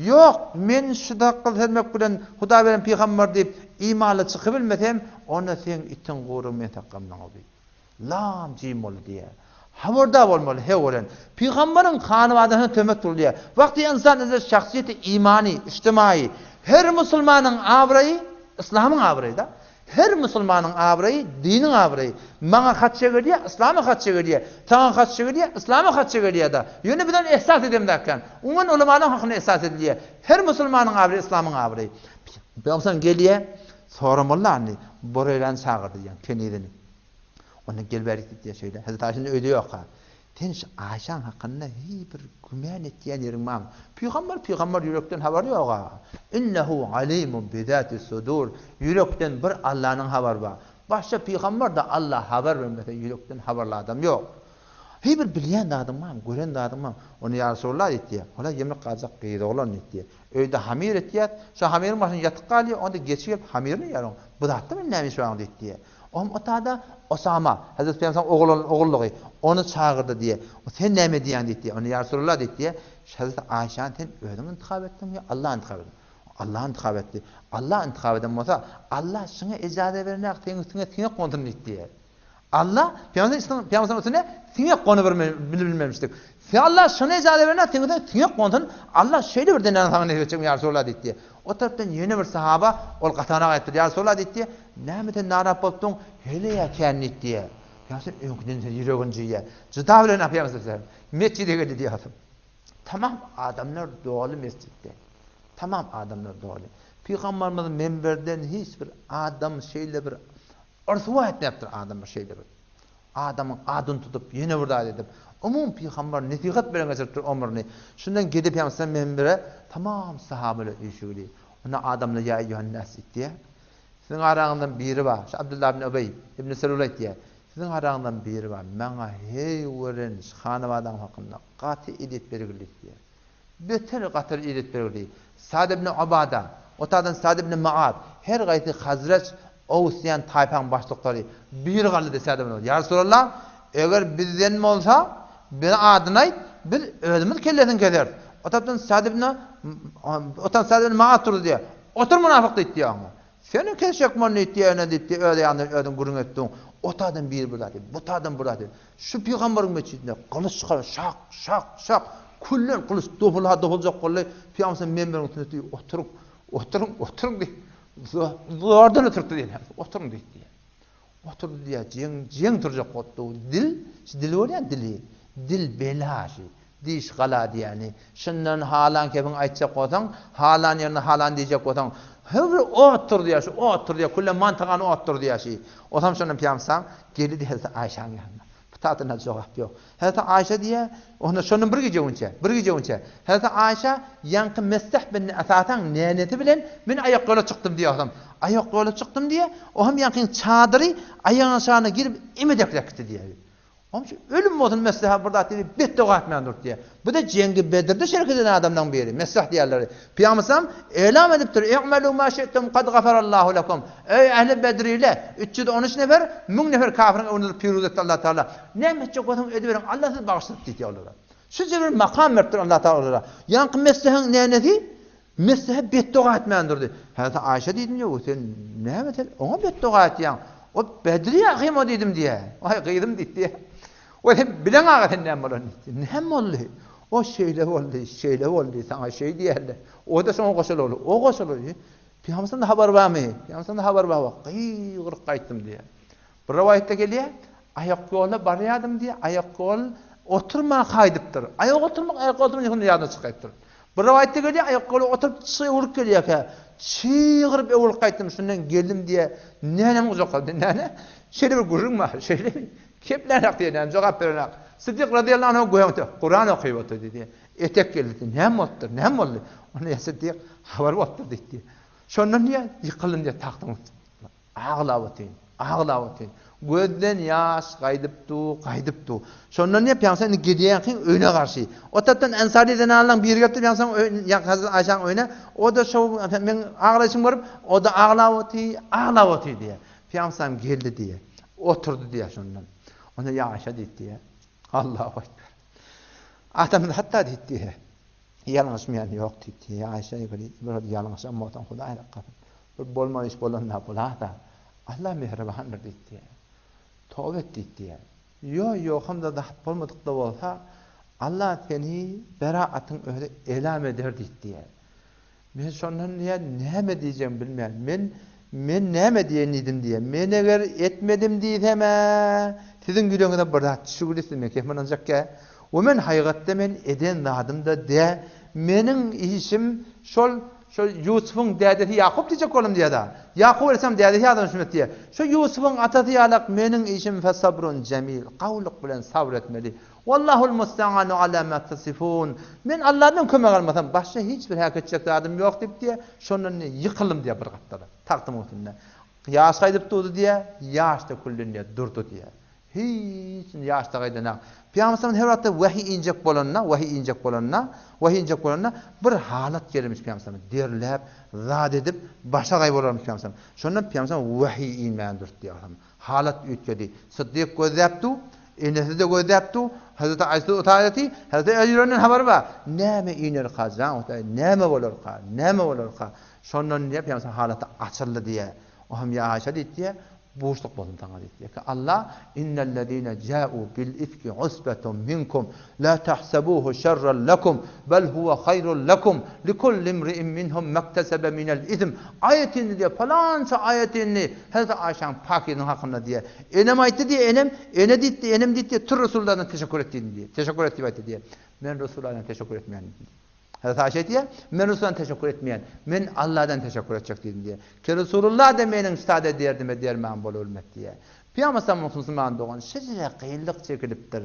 Ýok, men şu sakgal sermek bilen Hudaý beren pygamber diýip imanly çykybilmesem, onda seň itiň gurugy meň sakgalymdan gawy diýip. Lam jim boldy diýýär. Habardar bolmaly her gören. Pygamberiň hanybadasyna töhmet urulýar. Wagty ynsan özü şahsyýeti imany, ijtimaýy, her musulmanyň abraýy yslamyň abraýy-da. Her musulmanyň abraýy diniň abraýy. Maňa hatça gelýär, yslama hatça gelýär. Saňa hatça gelýär, yslama hatça gelýär-da. Ýöne biz ony esas edemzäkän. Umuman ulamalaryň hakynda esas edilýär. Her musulmanyň abraýy yslamyň abraýy. Pygamber gelýär, soramaly-da indi. Boreýlany çagyrdy diýýär, kenizini. Onda gel bärik diýdi şeýle. Hezreti Aýşa indi öýde ýokka. Sen şu Aýşaň hakynda hiý bir gümän etýän ýeriň barmy? Pygamber pygamber ýürekden habary ýoga. Innehu alimun bizati sudur. Ýürekden bir Allanyň habary bar. Başga pygamber-de Alla habar bermese ýürekden habarly adam ýok. Hiý bir bilýän zadyň barmy, gören zadyň barmy? Onda ýa Resulallah diýdi. Ola ýemlik galjak gyz oglan diýdi. Öýde hamyr etýäs. Şo hamyryň başynda ýatyp galýar. Onda geçi gelip hamyryny iýýär oň. Bu zatda men näme iş bar oň diýdi. Ohm otada Osama, Hezreti Pygamberimiziň ogul ogullygy, ony çagyrdy diýýär. O sen näme diýýäň diýip diýýär. Onda ýa Resulallah diýip diýýär. Hezreti Aýşany sen özüň intihap etdiňmi ýa Allah intihap etdi? Allah intihap etdi. Allah intihap eden bolsa, Allah şuňa ejaza berenok, seň üstüňe siňek gonsun diýip diýýär. Allah Pygamberimiziň üstüne siňek gonyp bilmemişdik. Sen Allah şuny ejaza berenok, seň üstüňe siňek gonsun, Allah şeýle bir zenany saňa nesip etjekmi ýa Resulallah diýip diýýär. O tarapdan ýene bir sahaba ol gatanak aýtdy, Ýa Resulallah diýdi, Näme sen narap bolupdyň, heleý-ä kän diýdi diýýär. Ýa sen öňküden sen ýüregiň jyýýar. Jyda bilen apýaň sen. Metjide geldi diýýär. Tamam adamlar doly mesjitde. Tamam adamlar doly. Pygamberimiz menberden hiç bir adam şeýle bir ryswa etmäpdir adamlar şeýle bir. Adamyň adyny tutup, ýene bir zat edip, umumy pygamber nesihat bilen geçiripdir ömrüni. Şundan gelip ýaňsa menbere tamam sahabalar üýşügli. Onda adamlar ýa eýýuhan-nas diýýär. Siziň araňyzdan biri bar, şu Abdullah ibn Ubeý ibn Selul aýtýar. Siziň araňyzdan biri bar, maňa heý gören şu hanabadaň hakynda gaty ezýet bergili diýýär. Beter gatyr ezýet bergili. Sad ibn Ubada, otadan Sad ibn Muaz, her gaýsy Hazreç, Ows diýen taýpaň başlyklary biri galdy Sad ibn Ubada. Ýa Resulallah, eger bizden bolsa, bize adyny aýt, biz özümiz kellesini keseris. Otadan Sad ibn otadan Sad ibn Muaz turdy diýýär. Otur mynafyk diýdi diýýär oňa. Seni kesjek boldy diýdi ýöne diýdi öz ýanyňdan özüň gürrüň etdiň. Otadan biri bir zat diýdi, butadan bir zat diýdi. Şu pygamberiň metjidinde gylyç çykaryp şak, şak, şak küllen gylyç dopulha dopuljak boldy. Pygamber menberiň üstünde diýdi, oturyň, oturyň, oturyň diýdi. Zordan oturtdy diýdi. Oturyň diýdi. Oturdy diýýär, jeň, jeň turjak bolupdy. Dil, şu dil bolýar dili. Dil bela şu. Diş gala diýýäni. Şundan halan kepiň aýtjak bolsaň, halan ýerinde halan diýjek bolsaň, höwri ot tur diýýär, şu ot tur diýýär, külle mantygany ot tur diýýär şi. Osam şondan pyýamsam, geldi diýýär Aýşaň ýanyna. Bu tatyna jogap ýok. Hezreti Aýşa diýýär, onda şondan bir gije öňçe, bir gije öňçe. Hezreti Aýşa ýaňky Mestah bin Esasaň nenesi bilen men aýak ýola çykdym diýýär osam. Aýak ýola çykdym diýýär, o hem ýaňkyň çadyry aýagyň aşagyna girip emedekläp gitdi diýýär. Onuň üçin ölüm bolsun Mestaha bir zat diýip betdoga etmän durdy diýýär. Bu-da jeňgi Bedirde şerek eden adamlaryň biri, Mestah diýýärleri. Pygamberimiz elam edipdir, I'melu ma şi'tum kad gafarallahu lekum. Eý ähli Bedrile, 313 nefer, 1000 nefer kafiriň öňünde durup piruz etdi Allah Taala. Näme etjek bolsaň ediberiň, Allah sizi bagyşlady diýdi olara. Şunça bir makam beripdir Allah Taala olara. Ýaňky Mestahyň nenesi Messehe betdoga etmän durdy. Hezreti Aýşa diýdim ýow, sen näme sen oňa betdoga etýäň? O Bedri ahym o diýdim diýä. Waý gyzym diýdi diýä. O sen bileň aga sen näme bolan diýdi. Näme boldy? O şeýle boldy, şeýle boldy, saňa şeý diýerler. O-da şoňa goşular, o goşular. Pygamberden habar barmy? Pygamberden habar bar. Gygyryp gaýtdym diýä. Bir rowaýatda gelýär, aýak ýola barýardym diýýär, aýak ýol oturman gaýdypdyr. Aýak oturmak, aýak oturmak ýa-da ýadyna çykaýypdyr. Bir rowaýatda gelýär, aýak ýola oturyp çygyryp gelýärkä, çygyryp öwrülip gaýtdym, şundan geldim diýýär, nänem gujaklady, näne? Şeýle bir gürrüň bar, şeýlemi? Keplänak diýýär, näme jogap berenak. Siddik razyýallahu anhu göňde Kuran okyp otyrdy diýýär. Etek geldi diýýär, näme bolupdyr, näme boldy? Onda ýa Siddik habar bolupdyr diýdi. Şondan diýýär, ýykyldym diýýär tagtyň üstüne. Aglap otyryn, aglap otyryn. Gözden ýaş gaýdyp dur, gaýdyp dur. Şondan diýip, ýaňsa indi gidýänkiň öýüne garşy. O tarapdan ensary zenanlaryň biri gelipdir, ýaňsa ýaňky Hazreti Aýşaň öýüne. O-da şo meň aglaýşymy görüp, o-da aglap otyr, aglap otyr diýýär. Pygamberim geldi diýýär. Oturdy diýýär şondan. Onda ýa Aýşa diýdi diýýär. Allahu ekber. Adamzat hatda diýdi diýýär. Ýalňyşmaýan ýok diýdi. Ýa Aýşa diýdi, bir ýalňyşan bolsaň Hudaý saklasyn. Bir bolmaly iş bolanda bolada. Allah mähribandyr diýdi. Toba et diýdi. Ýo, ýokamda zat bolmadyk-da bolsa, Allah seni beraatyň özi elam eder diýdi. Men şondan diýýär, näme diýjegimi bilmeýän. Men men näme diýeýin diýdim diýýär. Men eger etmedim diýsem-ä, siziň ýüregiňize bir zat düşügli, siz meň kepime ynanjakkä. We men haýygatda men eden zadym-da dä. Meniň işim şol şol Ýusubyň dädesi Ýakup diýjek boldum diýýär-dä. Ýakup aleyhissalam dädesi ýadyna düşmedi diýýär. Şo Ýusubyň atasy ýalak meniň işim fesabrun jemil, gowulyk bilen sabyr etmeli. Wallahul musta'anu ala ma tasifun. Men Allahdan kömek almasam, başga hiç bir häk etjek zadym ýok diýip diýýär. Şondan diýýär, ýykyldym diýýär bir gapdala, tagtymyň üstünde. Ýaş gaýdyp durdy diýýär, ýaş döküldi diýýär, durdy diýýär. Hiç ýaş da gaýdanak. Pygamber sallam her wagtda wahiý injek bolanda, wahiý injek bolanda, wahiý injek bolanda bir halat gelermiş Pygamber sallam. Derläp, zat edip, başagaý bolarmyş Pygamber sallam. Şondan Pygamber sallam wahiý inmän durdy diýýär. Halat üýtgedi. Syddyk gözläp dur, enesi-de gözläp dur, Hezreti Aýşe-de otaýaty, Hezreti Aýşe ýüreginden habary bar. Näme inerka, jan Hudaý, näme bolarka, näme bolarka? Şondan diýýär, Pygamber halaty açyldy diýýär. O hem ýa Aýşe diýdi diýýär, buşluk bolsun saňa diýdi diýýär ki, Allah, Innellezine ja'u bil ifki usbetun minkum, la tahsabuhu şerran lekum, bel huwe haýrun lekum, likulli imri'in minhum mektesebe minel ism. Aýat indi diýýär, palança aýat indi. Hezreti Aýşaň pakyzynyň hakynda diýýär. Enem aýtdy diýýär, enem, ene diýdi, enem diýdi, tur Resulullahdan teşekkür et diýdim diýýär. Teşekkür et diýip aýtdy diýýär. Men Resulullahdan teşekkür etmeýän diýdim. Hezreti Aýşa aýtýar, men Resulullahdan teşekkür etmeýän, men Allahdan teşekkür etjek diýdim diýýär. Ki Resulullah da meniň sada derdime derman bolubilmez diýýär. Pygamber musulman dogan şeýle kynlyk çekilipdir.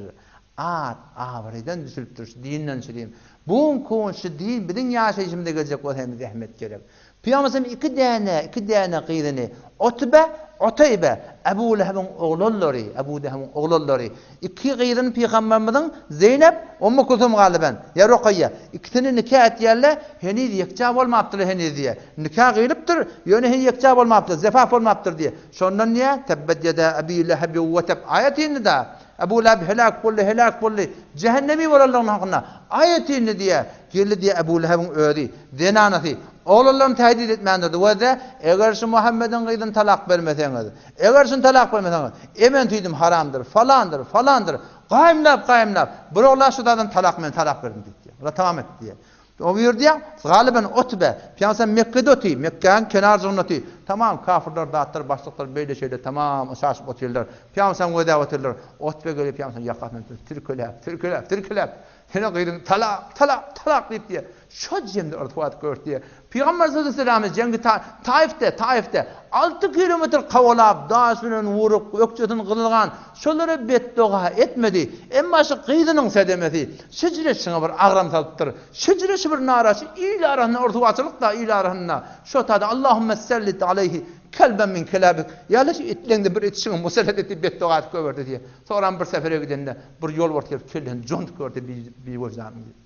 At, abraýdan düşülipdir şu dinden çürim. Bu günki gün şu din biziň ýaşaýşymyza geljek bolsa hem zähmet gerek. Pygamber iki däne, iki däne gyzyny Utbe, Uteýbe, Ebu Lehebiň oglanlary, Ebu Lehebiň oglanlary, iki gyzyny pygamberimiziň Zeýnep, Ummu Kulsum galyban, ýa Rukaýýa, ikisini nika etýärler, heniz ýekja bolmapdyrlar heniz diýýär. Nika gyýlypdyr, ýöne heniz ýekja bolmapdyr, zefaf bolmapdyr diýýär. Şondan diýýär, Tebbet ýeda Ebi Lehebi we teb aýat indi-da. Ebu Leheb heläk boldy, heläk boldy, jähennemi bolanlygynyň hakynda aýat indi diýýär. Geldi diýýär Ebu Lehebiň özi, zenanasy, oglanlaryny tehdit etmän durdy we-de, Eger şu Muhammediň gyzyny talak bermeseňiz, eger şuny talak bermeseňiz, emen süýdüm haramdyr, falandyr, falandyr, gaýymlap, gaýymlap, bir ogla şu zadan talak men talak berdim diýdi diýýär. Olar tamam etdi diýýär. O bu ýerde galyban Utbe, Pygamber Mekgede otyr, Mekgäniň kenarjygynda otyr. Tamam kafirler, zatlar, başlyklar beýle şeýle tamam şaşyp otyrlar. Pygamber gözläp otyrlar. Utbe gelip Pygamber ýakasyndan tutup tirkeläp, tirkeläp, tirkeläp, Seniň gyzyň talak, talak, talak diýip diýýär. Şo jemde yrtywat görüp diýýär. Pygamber sallallahu aleyhi ve sellem jeňgi Taifde, Taifde 6 kilometr kowalap, daş bilen urup, ökjesini gyzylgan, şolara betdoga etmedi. Emma şu gyzynyň sedemesi şejire şuňa bir agram salypdyr. Şejire şu bir naraşy il arasynda yrtywaçylyk-da il arasynda. Şo tada Allahümme sellit aleyhi kelben min kelabik. Ýa-da şu itleňde bir it şuňa musallat et diýip betdoga edip goýberdi diýýär. Soňram bir sefere gidende bir ýolbars gelip kellesini jontup gördi biwyždanyň diýip.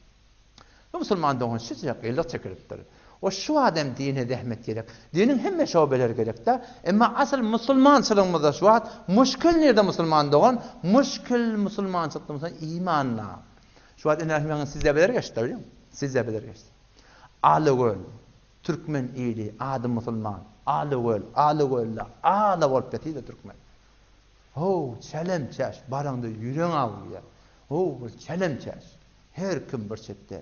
Bu musulman dogan şüjek gylyk çekilipdir. O şu wagt hem dine zähmet gerek. Diniň hemme şobeleri gerekdä. Emma asyl musulmançylygymyzda şu wagt muşkil nirde musulman dogan? Muşkil musulmançylykda musulman imanda. Şu wagt ine meňe sizde biler geçdi bilýäňmi? Sizde biler geçdi. Alagöl türkmen ili ady musulman. Alagöl, Alagölde ala bolup ýatyr türkmen. How, çelem-çäş, baraňda ýüregiň agyrýar. How, bir çelem-çäş. Her kim bir çetde.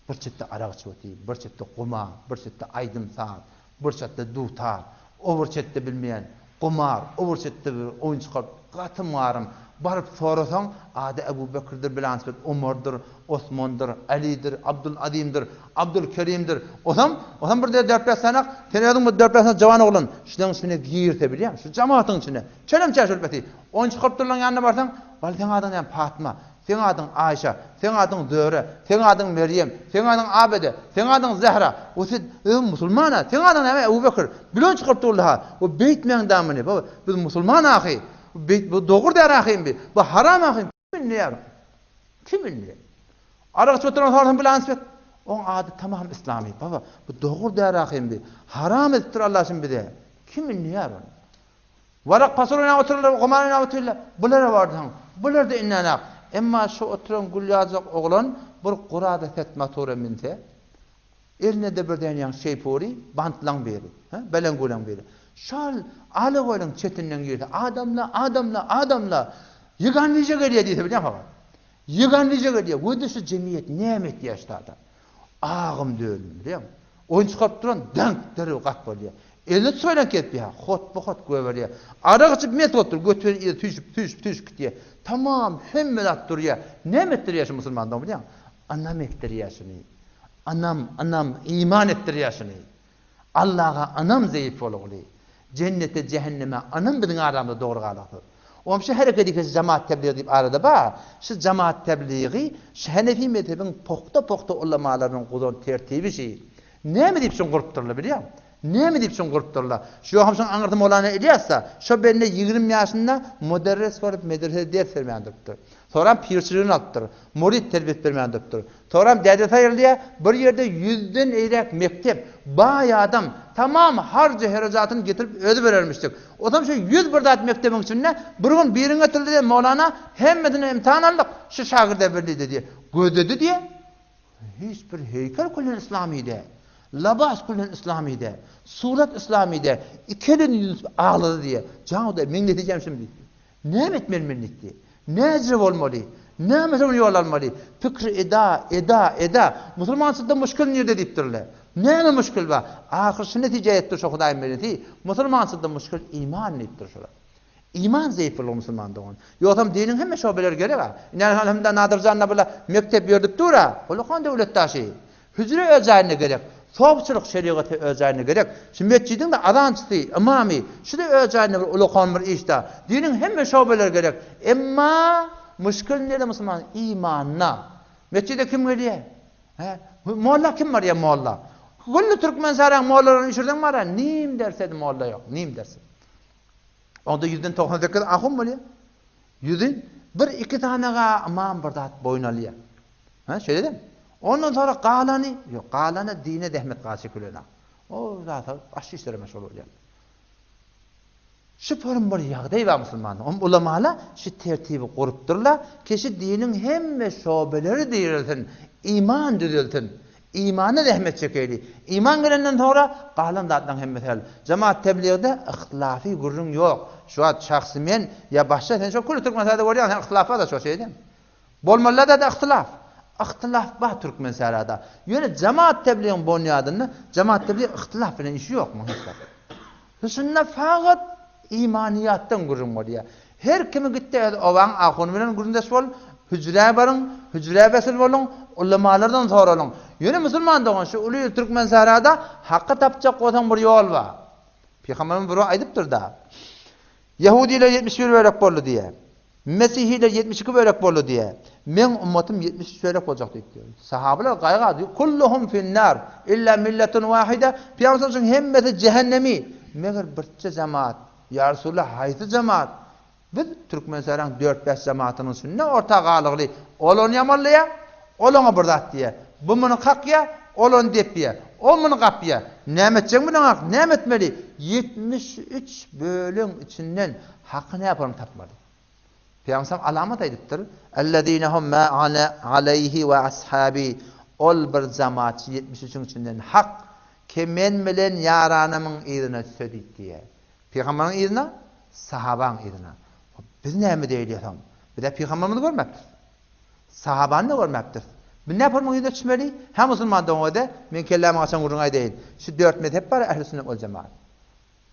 Bir çetde arak içip otyr, bir çetde gumar, bir çetde aýdym-saz, bir çetde dutar, o bir çetde bilmeýän gumar, o bir çetde bir oýun çykaryp, gatym-garym. Baryp sorasaň, ady Ebu Bekirdir, bilansbet Omardyr, Osmandyr, Alidir, Abdul Azimdir, Abdul Kerimdir. Osam, osam bir dört-bäş sanak, sen özüň bir dört-bäş sany jawan oglan, şularyň içine girse bilýäňmi, şu jemagatyň içine, çelem-çäş bolup ýatyr. Oýun çykaryp durlaryň ýanyna barsaň, Wal seň adyň näme, Patma, seň adyň Aýşa, seň adyň Zöhre, seň adyň Merýem, seň adyň Abede, seň adyň Zähra, o sen özüň musulman-a, seň adyň näme, Ebu Bekir, bilen çykaryp durlar-ha, o beýtmäň damyny, baba, biz musulman ahy, beýt, bu dogry däl ahym bi, bu haram ahym. Kim bilýär? Kim bilýär? Arak içip oturan sorasaň bilen ansbet. Oň ady tamam islami. Baba, bu dogry däl ahym bi. Haram edipdir Allah şuny bize. Kim bilýär ony? Warak pasol oýnap oturarlar, gumar oýnap oturarlar. Bulara barsaň, bular da inänak. Emma şu oturan gül ýaljak oglan bir gurada set motora minse, Eline-de bir dänýäň şeýpury, bantlaň biri, hä, beleňgulaň biri. Şol Alagölüň çetinden girse, adamla, adamla, adamla, ýygan nije gelýär diýse bilýäňmi habar? Ýygan nije gelýär. Gözi şu jemgyýet näme etýär şu zada? Agym döldüm, bilýäňmi? Oýun çykaryp duran daňk derrew gap bolýar. Eline tüfeňek kesýär, hotba-hot göberýär. Arak içip mes bolup dur, götüni yza süýşüp, süýşüp, süýşüp gitýär. Tamam, hemme zat durýar. Näme etdirýär şu musulman dogan bilýäňmi? Ynam etdirýär şuny. Ynam, ynam, iman etdirýär şuny. Allaha ynam zeýif bolguly. Jennete, jähenneme ynam biziň aramyzda dogry galaksyz. Oňam şu hereket ikisi jamaat tebligi diýip arada bar. Şu jamaat tebligi şu Henefi mezhebiň pugta-pugta ulamalarynyň guzan tertibi şi. Näme diýip şuny gurupdyrlar bilýäňmi? Näme diýip şuny gurupdyrlar? Şu ýoham şuň aňyrsy Molana Ilýas-da. Şo bende 20 ýaşynda muderris bolup medresede ders bermän durupdyr. Soram pirçiligini alypdyr. Murit terbiýesi bermän durupdyr. Soram dädesi aýrylýar. Bir ýerde ýüzden eýräk mekdep, baý adam, tamam harjy-herajatyny getirip özi berermişdik. Osam şu 101 zat mekdebiň içinde bir gün birini getirdi diýe, Molana hemmesini imtihan aldyk, şu şagirde berdi diýe. Gözledi diýe. Hiç bir heýkel külen islamy däl. Labas külen islamy däl. Surat islamy däl. Iki elini ýüzüni tutup aglady diýýär. Jan Hudaý, meň netijem şum diýdi. Näme etmeli men diýdi. Näce bolmaly? Näme şol ýol almaly? Pikir eda, eda, eda. Musulmançylykda muşkil nirde diýipdirler. Näme muşkil bar? Ahyr şu netijä ýetdi şo Hudaýyň bendesi. Musulmançylykda muşkil iman diýipdir şolar. Iman zeýif bolgy musulman dogan. Ýogsam diniň hemme şobeleri gerek-a. Ine alhamdulillah Nadir jan-da bula mekdep ýördüp dur-a. Ullakan döwlet daşy. Hüjre öz jaýynda gerek. Sopçylyk şerigaty öz jaýynda gerek. Şu metjidiň-de azançysy, ymamy, şu-da öz jaýynda bir ulakan bir iş-dä. Diniň hemme şobeleri gerek. Emma muşkil nirde musulmanyň imanyna. Metjide kim gelýär? Hä? Molla kim barýar molla? Külli Türkmenistanyň mollalaryny üýşürseň bar-a, nim derse molla ýok, nim derse. Onda ýüzden 98 ahun bolýar. Ýüzi bir iki sanaga ymam bir zat boýun alýar. Hä, şeýle-dämi? Ondan soňra galany, ýok, galany dine zähmet gaçy çekilen. O zata başga işlere meşgul bolýar. Şu form bir ýagdaý bar musulmanda. Om ulamala şu tertibi gurupdyrlar, ki şu diniň hemme şobeleri dirilsin, iman düzelsin. Imana zähmet çekeýli. Iman gelenden soňra galan zatlaryň hemmesi hal. Jemaat tebligde yhtilafy gürrüň ýok. Şu wagt şahsy men ýa başga sen şo küli Türkmenistanda görýäň sen yhtylaf bar-da şo şeýdem. Bolmalyda-da yhtylaf. Yhtylaf bar Türkmensährada. Ýöne jemaat tebligiň bonýadynda jemaat teblig yhtylaf bilen işi ýok muň hiç zat. Şunda fakat imanyýatdan gürrüň bolýar. Her kimi gitde öz obaň ahuny bilen gürrüňdeş bol, hüjrä baryň, hüjrä wesil boluň, ulamalardan soralyň. Ýöne musulman dogan şu uly il Türkmensährada haky tapjak bolsaň bir ýol bar. Pygamberimiz bir aýdypdyr-da. Ýehudiler 71 bölek boldy diýýär. Mesihiler 72 bölek boldy diýýär. Meň ummatym 73 bölek boljak diýipdir. Sahabalar gaýgy aldy. Kulluhum finnar illa milletun wahida. Pygamber sallallahu hemmesi cehennemi. Meger birçe jemaat. Ýa Resulallah haýsy jemaat? Biz Türkmenistanyň 4-5 jemaatynyň içinde orta galygly. Ol ony ýamanlaýar, ol oňa bir zat diýýär. Bu muny kakýar, ol ony depýär. O muny gapýar. Näme etjegiň bileňok, näme etmeli? 73 bölegiň içinden Haky näparyny tapmaly. Pygamberimiz alamat aýdypdyr, Ellezine hum ma ana aleýhi we ashabi Ol bir jamaatçy 73-iň içinden hak, ki men bilen ýaranymyň yzyna düşse diýip diýýär. Pygamberiň yzyna, sahabaň yzyna. Biz näme diýeli soň? Biz-ä pygamberimizi görmäpdiris. Sahabany-da görmäpdiris. Biz näparynyň yzyna düşmeli? Hä musulman dogan-da, men kelläme gaçan gürrüňi aýdaýyn. Şu dört mezhep bar, ähli sünnet wal jemaat.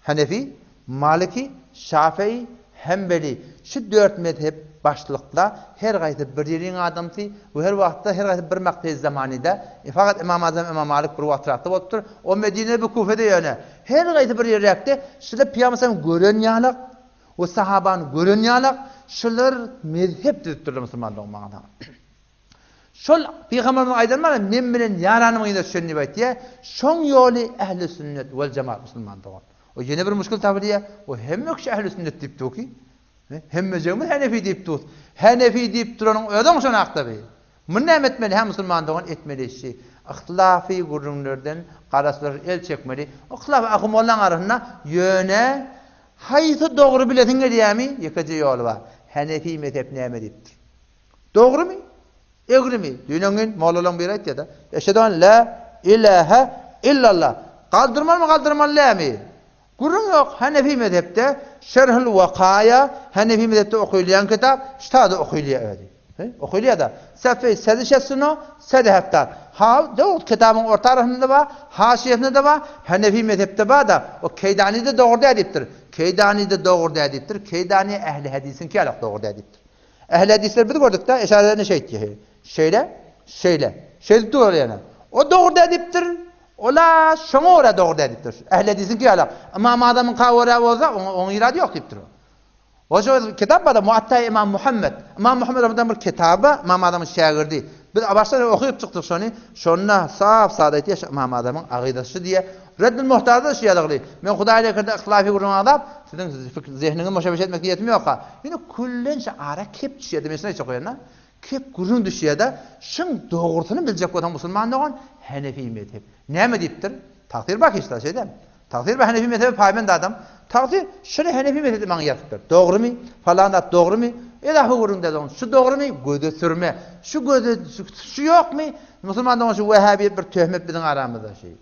Hanefi, Maliki, Şafei, Hembeli şu dört mezhep başlykda her gaýsy bir ýeriň adamsy we her wagtda her gaýsy bir makteýi zamanyda fakat Ymam Azam Ymam Malik bir wagtrakda bolupdyr. O Medinede bu Kufede ýöne her gaýsy bir ýerräkde şular Pygamber sallam gören ýalak we sahabany gören ýalak şular mezhep düzüpdirler musulman dogmaga. Şol Pygamberimiziň aýdany bar, men bilen ýaranymyň yzyna düşen diýip aýtýar. Şoň ýoly ähli sünnet wel jemaat musulman dogan. O ýene bir muşkil tapylýar. O hemme kişi ähli sünnet diýip dur ki. Hemmejegimiz Hanefi diýip dur. Hanefi diýip duranyň özüň şonakda bi. Muny näme etmeli hä musulman dogan etmeli işi. Yhtilafy gürrüňlerden garaşlar el çekmeli. Yhtilaf ahy mollaň arasynda ýöne haýsy dogry bilesiň gelýärmi? Ýekeje ýoly bar. Hanefi mezhep näme diýipdir? Dogrumy? Egrimi? Düýn-öňňin mollalaryň biri aýtýar-da, Eşhedü en la ilahe illallah. Galdyrmalymy, galdyrmaly dälmi? Gürrüň ýok, Hanefi mezhepde Şerhül Wakaýa, Hanefi mezhepde okylýan kitap, ştada okylýar özi. Okylýar-da. Safeý sedi şesino, sedi heftat. Ha, dogry, kitabyň orta arasynda-da bar, haşiýesinde-de bar, Hanefi mezhepde bar-da. O Keýdani-de dogry däl diýipdir. Keýdani-de dogry däl diýipdir. Keýdani ähli hadisiňki ýalak dogry däl diýipdir. Ähli hadyslar biz gördük-de, eşarelerinde şeýtdi. Şeýle, şeýle. Şeýdip durar ýene. O dogry däl diýipdir. Ola şoňa görä dogry däl diýipdir. Ähli hadisiňki ýaly. Ymam Azamyňka görä bolsa, oňa oň irady ýok diýipdir. O şo kitap bar-da, Muatta Ymam Muhammed. Ymam Muhammed rahmetullah bir kitaby bar, Ymam Azamyň şägirdi. Biz başdan okyp çykdyk şony. Şonda sap sada aýtýar, şu Ymam Azamyň agydasy diýýär. Reddül Muhtarda şu ýazygly. Men Hudaý lekerde yhtilafy gürrüň agzap, siziň zehniňizi moşabeş etmek niýetim ýok-a. Ýöne küllenç ara kep düşýär-de, men şuny aýtjak bolýan-da. Kep gürrüň düşýär-de, şuň dogrusyny biljek bolsaň musulman dogan, Hanefi mezhep. Näme diýipdir? Tagsyr bar hiç zat şeýdämi? Tagsyr bar Hanefi mezhebe paýbent adam. Tagsyr şuny Hanefi mezhepde maňa ýazypdyr. Dogrumy? Falan zat dogrumy? Edahy gürrüňde dogan, şu dogrumy? Göze sürme. Şu göze şu ýokmy? Musulman dogan şu wehhabiýet bir töhmet biziň aramyzda şeý.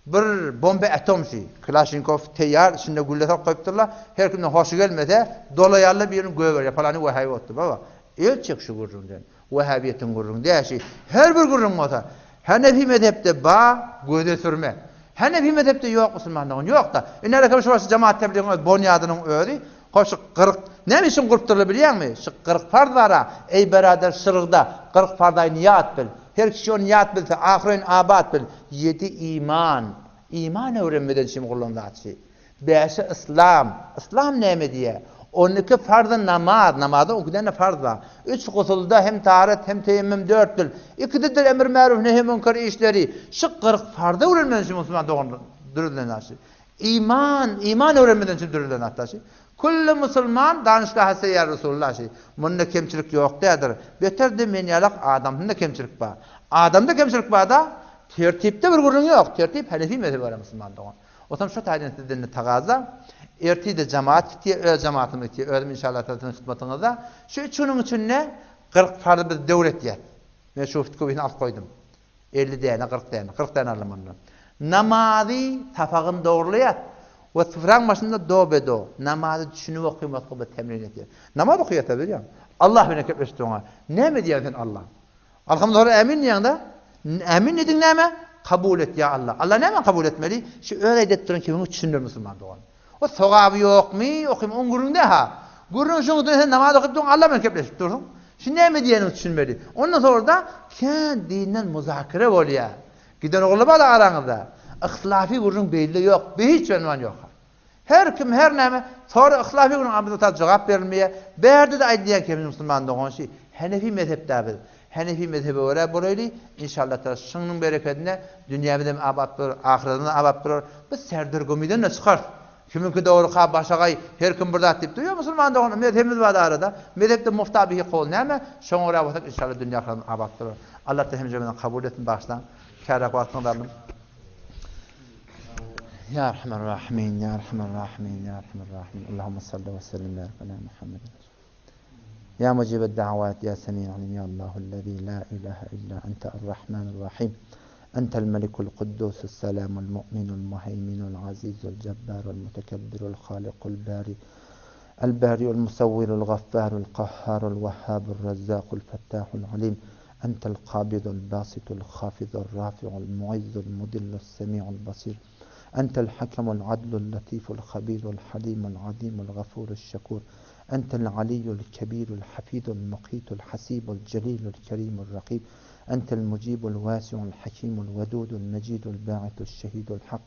Bir bomba atom şi, Klaşnikow teýýar, içinde gülle salyp goýupdyrlar. Her kimden hoşy gelmese, dolaýarlar birini gögerýär. Palany wehhabi bolupdyr. Baba, el çek şu gürrüňden. Wehhabiýetiň gürrüňi däl şi. Her bir gürrüň bolsa, Hanefi mezhepde ba, göze sürme. Hanefi mezhepde ýok musulman dogan, ýok-da. Indi häli şu başda jemaat tebligiň öz bonýadynyň özi, hoş şu 40, näme üçin gurupdyrlar bilýäňmi? Şu 40 farz bar-a, eý berader şyrygda, 40 farzaýyny ýat bil. Her kişi ony ýat bilse, ahyryn abat bil. Ýedi iman. Iman öwrenmeden şim gurlan zat şi. Bäşi yslam. Yslam näme diýýär? 12 farzy namaz. Namazyň on iki däne farz bar. Üç gusulda hem taharet hem teýemmüm dört dil. Ikisidir emr märuf nehi münker işleri. Şu 40 farzy öwrenmeden şi musulman dogan dürüzlen zat şi. Iman, iman öwrenmeden şi dürüzlen zat şi. Külli musulman danyşgaha seýýar Resulullah şi. Munda kemçilik ýok dädir. Beter-de men ýalak adamsynda kemçilik bar. Adamda kemçilik bar-da, tertipde bir gürrüň ýok. Tertip Hanefi mezhebi görä musulman dogan. Otam şo taýdan sizden-de tagaza, ertir-de jemaat gitýär, öz jemaatymyz gitýär, özüm inşallah siziň hyzmatyňyzda. Şu üç günüň içinde 40 farzy biz döwür etýäs. Men şu ftkubini alyp goýdum. 50 däne, 40 däne, 40 däne aldym ondan. Namazy sapagyny dogurlaýas we sufraň başynda do-be-do namazy düşünip okymaklygy biz temrin edýäs. Namaz okaýas-a bilýäň. Allah bilen gepleşip durňa. Näme diýýäň sen Allah? Alhamdulillah ämin diýýäňdä. Ämin diýdiň näme? Kabul et ýa Allah. Allah näme kabul etmeli? Şu öz aýdyp duran kibiňi düşündir musulman dogan. O sogaby ýokmy? Okym oň gürrüňde ha. Gürrüň şuň üçin sen namaz okyp durň Allah bilen gepleşip dursuň. Şu näme diýeniňi düşünmeli. Ondan soňra-da kän dinden muzakere bolýar. Giden ogullar bar araňyzda. Yhtilafy gürrüň beýle ýok. Be hiç ýönman ýok. Her kim her näme sora yhlafi günüň abdulta jogap berilmeýär. Bärde-de aýdylýan kemini musulman dogan şi Henefi mezhepdä biz. Henefi mezhebe görä bolaýly, inşallah taala şunuň berekedine dünýämizem abat bolar, ahyretimiz abat bolar. Biz serdergumiden-de çykarys. Kimiňki dogryka başagaý her kim bir zat diýip durýar musulman dogan mezhebimiz bar arada. Mezhepde mufta bihi kowul näme? Şoňa görä bolsak inşallah dünýä ahyretimiz abat bolar. Allah taala hemjemizi kabul etsin bagyşlaň. Käräk wagtyňyzy aldym. Ya Erhamer Rahimin, Ya Erhamer Rahimin, Ya Erhamer Rahimin. Allahumma salli ve sellim barik ala Muhammed. Ya mucibed da'vat, ya semi'al alim, ya Allahu allazi la ilaha illa ente er-Rahmanur Rahim. Entel melikul kuddus, selamul mu'minul muheyminul azizul cebbarul mutekebbirul halikul bari. El-Bari'ul Musawwirul Gaffarul Kahharul Wahhabur Rezzakul Fettahul Alim. Entel Kabidul Basitul Hafizur Rafi'ul Muizzul Mudillus Semi'ul Basir. Entel Hakemul Adlul Latiful Habirul Halimul Azimul Gafurul Şekur. Entel Aliyyul Kebirul Hafizul Mukitul Hasibul Celilul Kerimul Rakib. Entel Mucibul Vasiul Hakimul Vedudul Mecidul Ba'itul Şehidul Hak.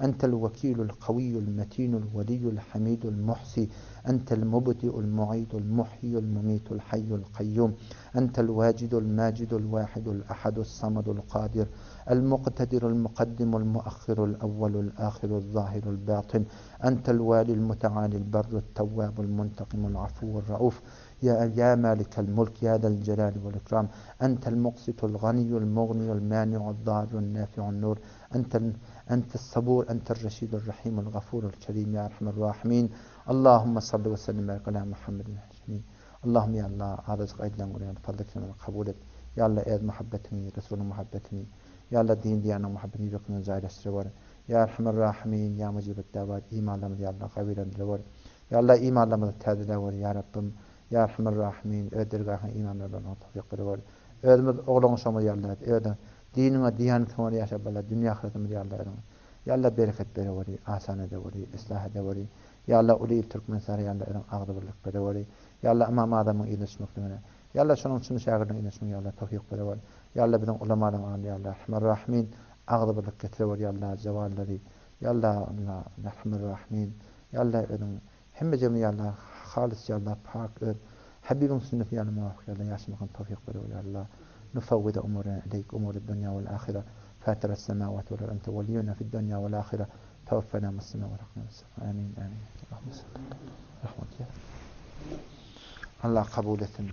Entel Vekilul Kaviyyul Metinul Veliyyul Hamidul Muhsi. Entel Mubdi'ul Mu'idul Muhyiyul Mumitul Hayyul Kayyum. Entel Vacidul Macidul Vahidul Ahadus Samadul Kadir. El Muqtedirul Mukaddimul Muakhirul Evvelul Ahirul Zahirul Batin. Entel Valil Mutealil Berrut Tevvabul Muntakimul Afuvur Rauf. Ya, ya Malikel Mulk, ya Zel Celali vel İkram. Entel Muqsitul Ganiyul Mugniyul Mani'ud Darun Nafi'un Nur. Entel Entes Sabur, Enter Reşidul Rahimul Gafurul Kerim, Ya Erhamer Rahimin. Allahümme salli ve sellim barik ala Muhammedin. Allahym ya Allah azajyk aýdylan gürrüňleri fazly keremine kabul et. Ya Allah öz muhabbetiňi, Resulyň muhabbetini, Ya Allah din diýanyň muhabbetini ýüreklerimize jaýlaşdyrawer. Ya Erhamer Rahimin, Ya Mujibet Dawat, imanlarymyzy ya Allah gawilendirewer. Ya Allah imanlarymyzy täzeläwer Ya Rabbym. Ya Erhamer Rahimin, öz dergahyňa iman bilen barmaga towfyk berewer. Özümiz ogluň şomuz ya Allah, öz diniňe, diýanyňa görä ýaşap Allah dünýä ahyretimizi ya Allah özüň. Ya Allah bereket bereweri, asan edeweri, yslah edeweri. Ýa Allah uly il Türkmenistana Ýa Allah özüň agzybirlik bereweri. Ýa Allah Ymam Azamyň yzyna düşmekligine. Ýa Allah şonuň çyn şägirdiniň yzyna düşmegine Ýa Allah towfyk bereweri. Ýa Allah biziň ulamalaryň aňyna Ýa Allah Erhamer Rahimin agzybirlik getireweri Ýa Allah jawallary Ýa Allah Allah Erhamer Rahimin Ýa Allah özüň hemme jemini Ýa Allah halys Ýa Allah pak öz Habibiň sünnetine Ýa Allah muwafyk Ýa Allah ýaşamagyna towfyk bereweri Ýa Allah nufawwidu umurena ileyk umuri dunýa wal ahire fatiras semawati wal ard ente weliyuna fid dunýa wal ahire Tawaffena muslimin we rahmet. Amin amin. Rahmet. Allah kabul etsin.